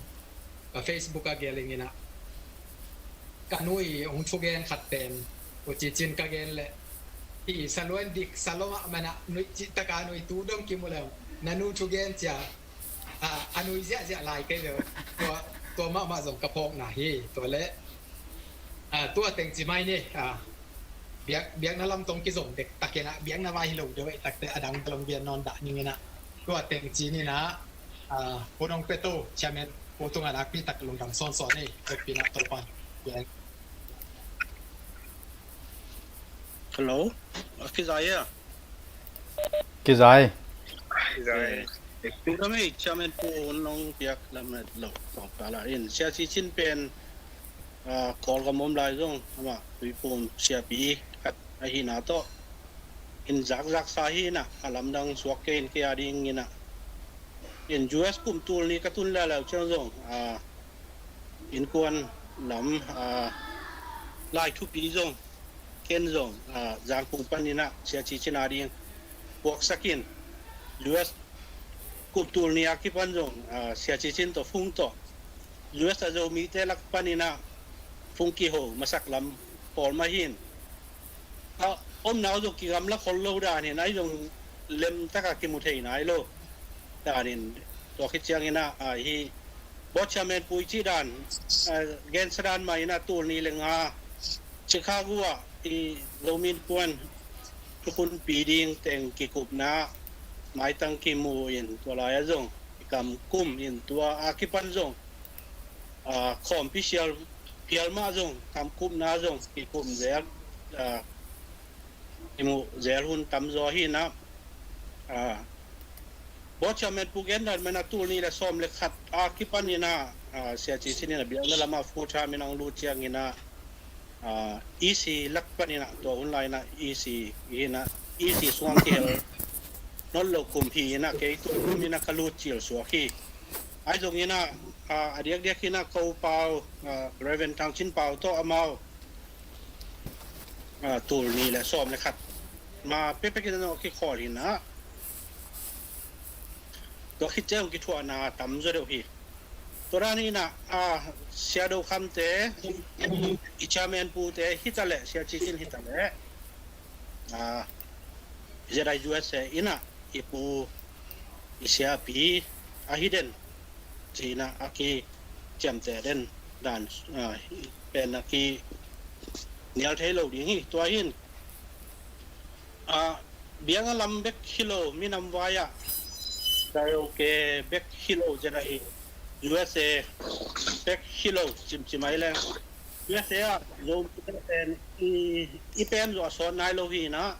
ka Facebook ah gelh ing in ah, ka nu i ong thugen khat pen, U Ci Cin ka gen leh, i sa luan dik sa lo mahmah in ah, nuih cih tak a nuih tu dong kimu leh, na nu thugen cia, ah, a nui ziahziah lai kei ve. Tua, tua mahmah zong ka phawkna hi. Tua leh, ah, tua teng ci mai ni, ah, biak, biakna lam tong kizom dektak in ah, biakna vai hi lo deuh ahih tak teh a dang bel ong gen nawn dah ning in ah, tua teng ci ni in ah, ah, hun ong pia to, Chairman, ko tungah nakpi tak lungdam sawnsawn hi. Hehpihna Topa'n. Hello? Ah, kizai a? Kizai. Kizai. Tuk lam ei, chairman pu un nong piak lam et lo. Tawngkala in Sia Ci Cin pen, ah, Kawlgam om lai zong amah Tuiphum siapi khat ahina tawh in zakzak sa hi inah, a lamdang suak kei in kei a ding inah. In U S kum tul ni ka tun leuleu ciang zong, ah, innkuan lam, ah, lai thupi zong ken zong, ah, Zangkung pan inah Sia Ci Cin a ding puaksak in, U S kum tul ni a kipan zong, ah, Sia Ci Cin tawh Fung tawh U S a Zomite lak pan inah Fung kiho masak lam pawl mah hi in. A omna uh zong kigamla khol lo dan hi in, ahi zong lemtaka kimu thei nai lo dan hi in, tua khit ciang inah, ah, hi board chairman pu i cih dan, ah, gensa dan mah inah tul ni le nga Chicago ah i Zomi Innkuan thukhunpi ding teng kikupna maitang kimu in, tua lai-ah zong i kam kum in, tua a kipan zong, ah, khawmpi sial phial mah zong kam kupna zong kikup zel, ah, i muh zel hun tam zaw hi inah, ah, board chairman pu gen dan mah inah tul ni le sawm le khat a kipan inah, ah, Sia Ci Cin inah biakna lamah full time in hong lut ciang inah, ah, E C lak pan inah, tua hun lai inah E C hi inah, E C sungah kihel nawn lo kum hi inah, kei tua kum inah ka lut cil suak hi. Ahi zong inah, ah, a diakdiak inah ko pau, ah, Reverend Thang Cin Pau tawh amau, ah, tul ni le sawm le khat ma pekpek inah zong a kikhawl hi inah, tua khit ciang kithuahna tam zaw deuh hi. Tua dan inah, ah, Sia Do Kham te, i chairman pu te hi ta leh, Sia Ci Cin hi ta leh, ah, Z I U S A inah i pu i siapi ahi den ci inah a kiciamteh den dan, ah, pen a kinial thei lo ding hi. Tua hi in, ah, biakna lam bek hi lo, minam vai ah karaoke bek hi lo, Z I U S A bek hi lo, cimcim ai leng U S A ah Zomite pen i, i pen zaw a sawt nai lo hi inah,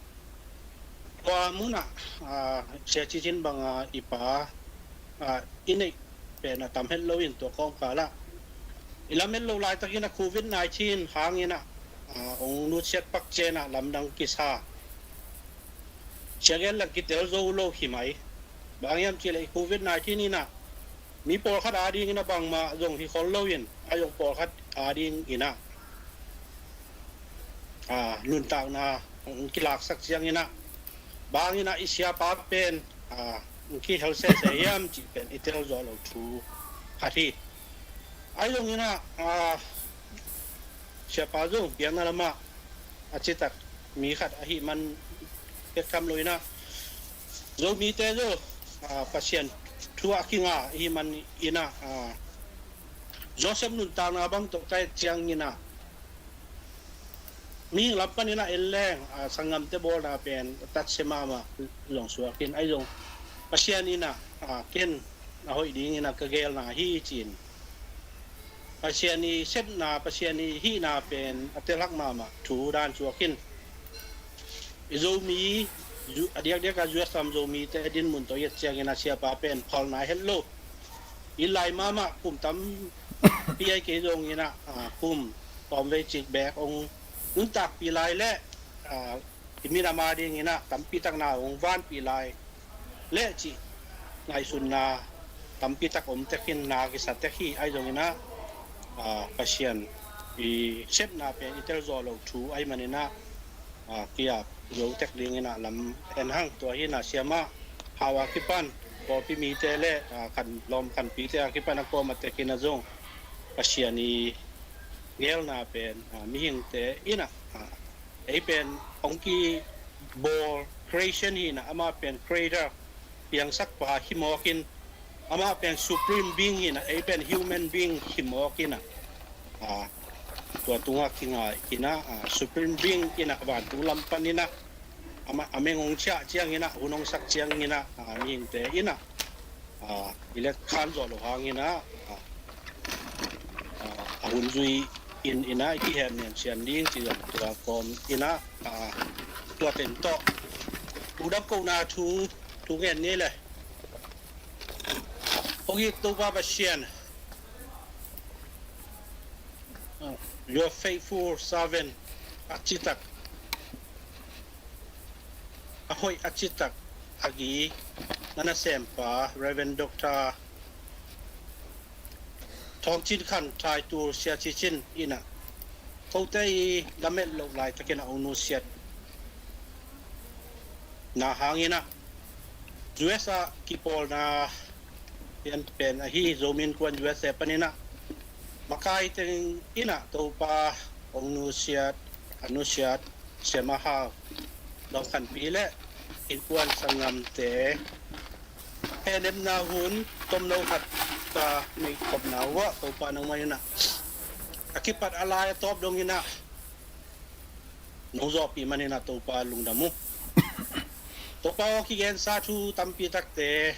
tua munah, ah, Sia Ci Cin banga i pa, ah, i neih pen a tam het lo in, tua kawmkal ah i lam het lo laitakin a covid nineteen hang inah, ah, hong nutsiat pakcian ah lamdang kisa, siagen lang kitel zo lo hi mai. Bang hiam cih leh i covid nineteen inah mi pawlkhat a ding inah bangmah zong hi khol lo in, a zong pawlkhat a ding inah, ah, nuntakna hong kilaksak ciang inah, bang inah i siapa pen, ah, hong kihel sese hiam cih pen i tel zawh lo thu khat hi. Ahi zong inah, ah, siapa zong biakna lamah a citak mi khat ahih man pek tham lo inah, Zomite zong, ah, Pasian thu a kinga ahih man inah, ah, Joseph nuntakna bang tawh ka et ciang inah, mihing lam pan inah en leng, ah, sanggamte bawlna pen a tatsia mahmah zong suak in, ahi zong Pasian inah, ah, ken a hoih ding inah ka gelna hi ci in, Pasian i sepna, Pasian i hihna pen a telhak mahmah thu dan suak in, i Zomi, a diakdiak a U S a om Zomite dinmun tawh i et ciang inah siapa pen phalna het lo. I lai mahmah kum tampi ai kei zong inah, ah, kum tawmvei cik beek hong nuntakpih lai leh, ah, i minam a ding inah tampi tak na hong vanpih lai leh cih ngaihsutna tampi tak om tek in, na kisa tek hi. Ahi zong inah, ah, Pasian i sepna pen i tel zawh lo thu ahih man inah, ah, ki-ap zo tek ding inah lam en hang. Tua hi inah siamah hau a kipan, pawlpi mite leh, ah, khan lawm khanpite a kipan a kuamah tek inah zong Pasian i gelna pen, ah, mihingte inah, ah, ei pen hong kibawl creation hi inah, amah pen creator, piangsakpa hi mawk in, amah pen supreme being hi inah, ei pen human being hi mawk inah, ah, tua tungah kinga inah, ah, supreme being inah vantung lam pan inah, amah a meng hong ciah ciang inah, hun hong sak ciang inah, ah, mihingte inah, ah, i let khan zawh lo hang inah, ah, ah, a hun zui in inah i kihemnem sian ding ci zong tua kawm inah, ah, tua teng tawh thu dam kohna thu, thu ngen ni le. Kong it Topa Pasian, your faithful servant, a citak, a hoih a citak a gi na nasempa Reverend Doctor Thawng Cin Khan Thaitul Sia Ci Cin in ah, kote i lamet loh laitakin a hong nusiat na hangin ah, U S a kipawlna pianpen ahi Zomi Innkuan U S A panin ah, makai teng in ah Topa hong nusiat, a nusiat Siamah Hau Dawng Khan Pi le innkuan sanggamte hehnemna hun tomno khat ka neih khopna uh ah, Topa nangmah in ah, a kipat a lai a tawp dongin ah nong zawhpih manin ah Topa lungdam uh. Topa aw, kigensa thu tampi takte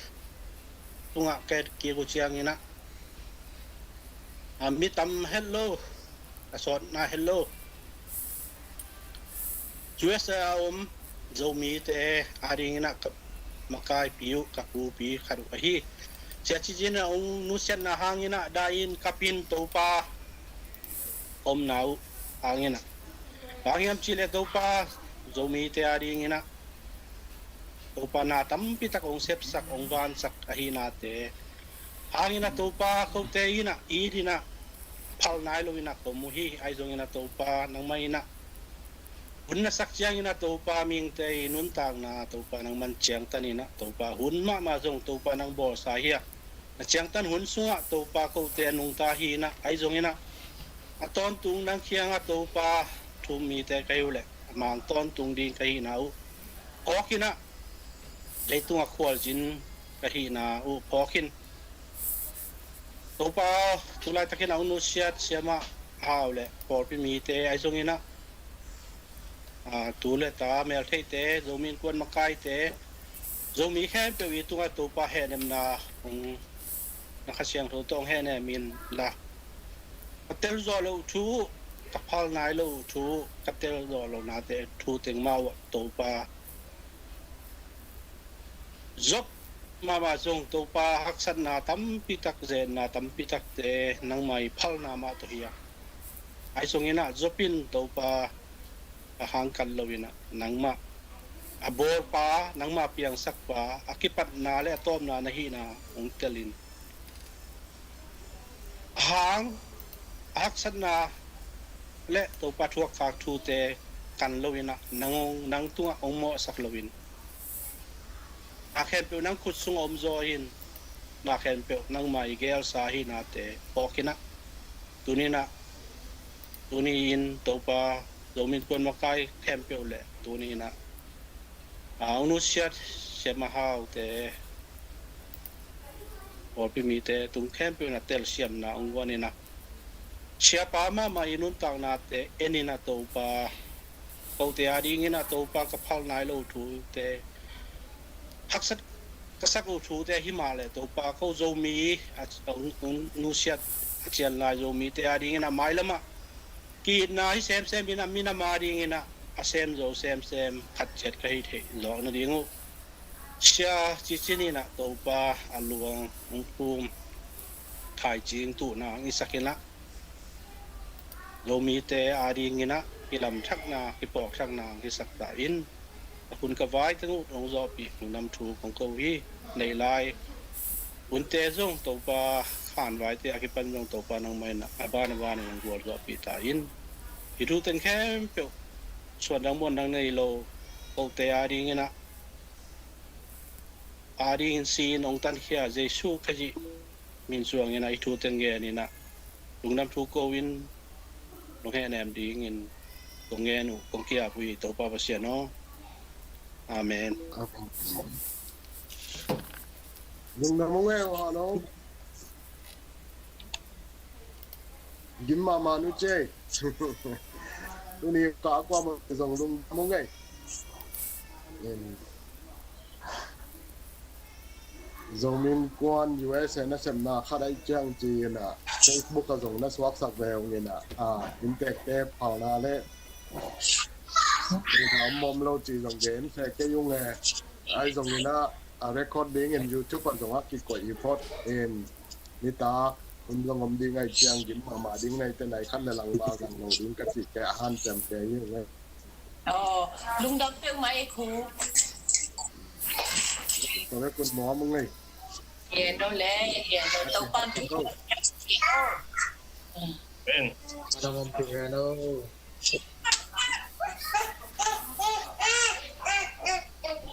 tungah ka et kik uh ciangin ah, a mi tam het lo, a sawtna het lo, U S A a om Zomite adingin ah ka makaipi uh, ka pupi khat uh ahi Sia Ci Cin a hong nusiatna hangin ah dai-in kapin Topa omna uh hangin ah, bang hiam cihleh Topa Zomite adingin ah Topa na tampi tak hong sepsak, hong vansak ahihnate hangin ah Topa, kote in ah it in ah phal nai loin ah ka om uh hi. Ahi zongin ah Topa nangmah in ah hun na sak ciangin ah Topa mihingte i nuntakna Topa nangman ciangtan in ah Topa hun mahmah zong Topa nang bawlsa hi a, na ciangtan hun sungah Topa kote a nungta hi in ah, ahi zongin ah a tawntung nang kiangah Topa thu-um mite ka hi uh leh a mang tawntung ding ka hihna uh phawk in ah, leitungah khualzin ka hihna uh phawk in, Topa, tu laitakin a hong nusiat Siamah Hau le pawlpi mite ahi zongin ah, a, tu le ta, meltheihte, Zomi Innkuan makaite, Zomi khempeuh i tungah Topa hehnemna hong, na Kha Siangtho tawh hong hehnem inla, ka tel zawh loh thu, ka phal nai loh thu, ka tel zawh lohnate thu teng mah uh ah Topa, Job mahmah zong Topa haksatna tampi tak, zenna tampi takte nangmah i phalna mah tawh hi a, ahi zongin ah Job in Topa a hangkat loin ah nangmah, a bawlpa, nangmah piangsakpa, a kipatna le a tawpna na hihna hong telin, a hang, a haksatna le Topa thuakkhak thute kan loin ah nang hong, nang tungah hong mawhsak loin, na khempeuh nang khut sungah om zaw in, na khempeuh nangmah i geelsa ahihnate phawk in ah, tuni in ah, tuni in Topa, Zomi Innkuan makai khempeuh le tuni in ah a hong nusiat Siamah Haute, pawlpi mite tung khempeuh in ah telsiamna hong guan in ah, siapa mahmah i nuntaknate en in ah Topa, kote adingin ah Topa ka phal nai lo thute, haksat ka sak uh thute hi mah leh Topa, ko Zomi a, a, a nusiat a cian lai Zomite adingin ah mailamah ki-itna hi semsem in ah minam adingin ah a sem zo semsem khat ciat ka hi theih zawk nading uh Sia Ci Cin in ah Topa a luang hong phum, thaicing tuhna hong hisak in ah, Zomite adingin ah kilamthakna, kipawkthakna hong hisak ta in, ka hun ka vai teng uh hong zawhpih lungdam thu kong ko hi. Neih lai hunte zong Topa, khanvaite a kipan zong Topa nangmah in ah a ban a ban in hong gualzawhpih ta in, hih thu teng khempeuh suandang muandang nei lo kote adingin ah, adingin si-in hong tankhia Jesu Khazih min suangin ah hih thu teng gen in ah lungdam thu ko in, lunghehnem dingin kong ngen uh, kong ki-ap uh hi, Topa Pasian aw. Amen. Amen. Lungdam uh ngei uh, halo. Gim mahmah nu ce. Tuni ka kuamah zong lungdam uh ngei. Zomi Innkuan U S A nasepna khat ahih ciang ci-in ah Facebook ah zong na suaksak ve ung in ah, a, inntekte phalna le lungdam om lo cih zong gen sek kei ung e. Ahi zongin ah, a record dingin YouTube ah zong a kikoih hi phot in, nitak hun zong om ding ahih ciang gim mahmah ding na hi teh, nai khat le lang bang zang lo ding ka cih kei a, hanciam kei hi ung ei. Aw, lungdam peuhmah ei Khup. Tua bek un maw, mong ei. Yen lo le, yen lo, Topa'n thu. Amen. Lungdam peuhmah ei.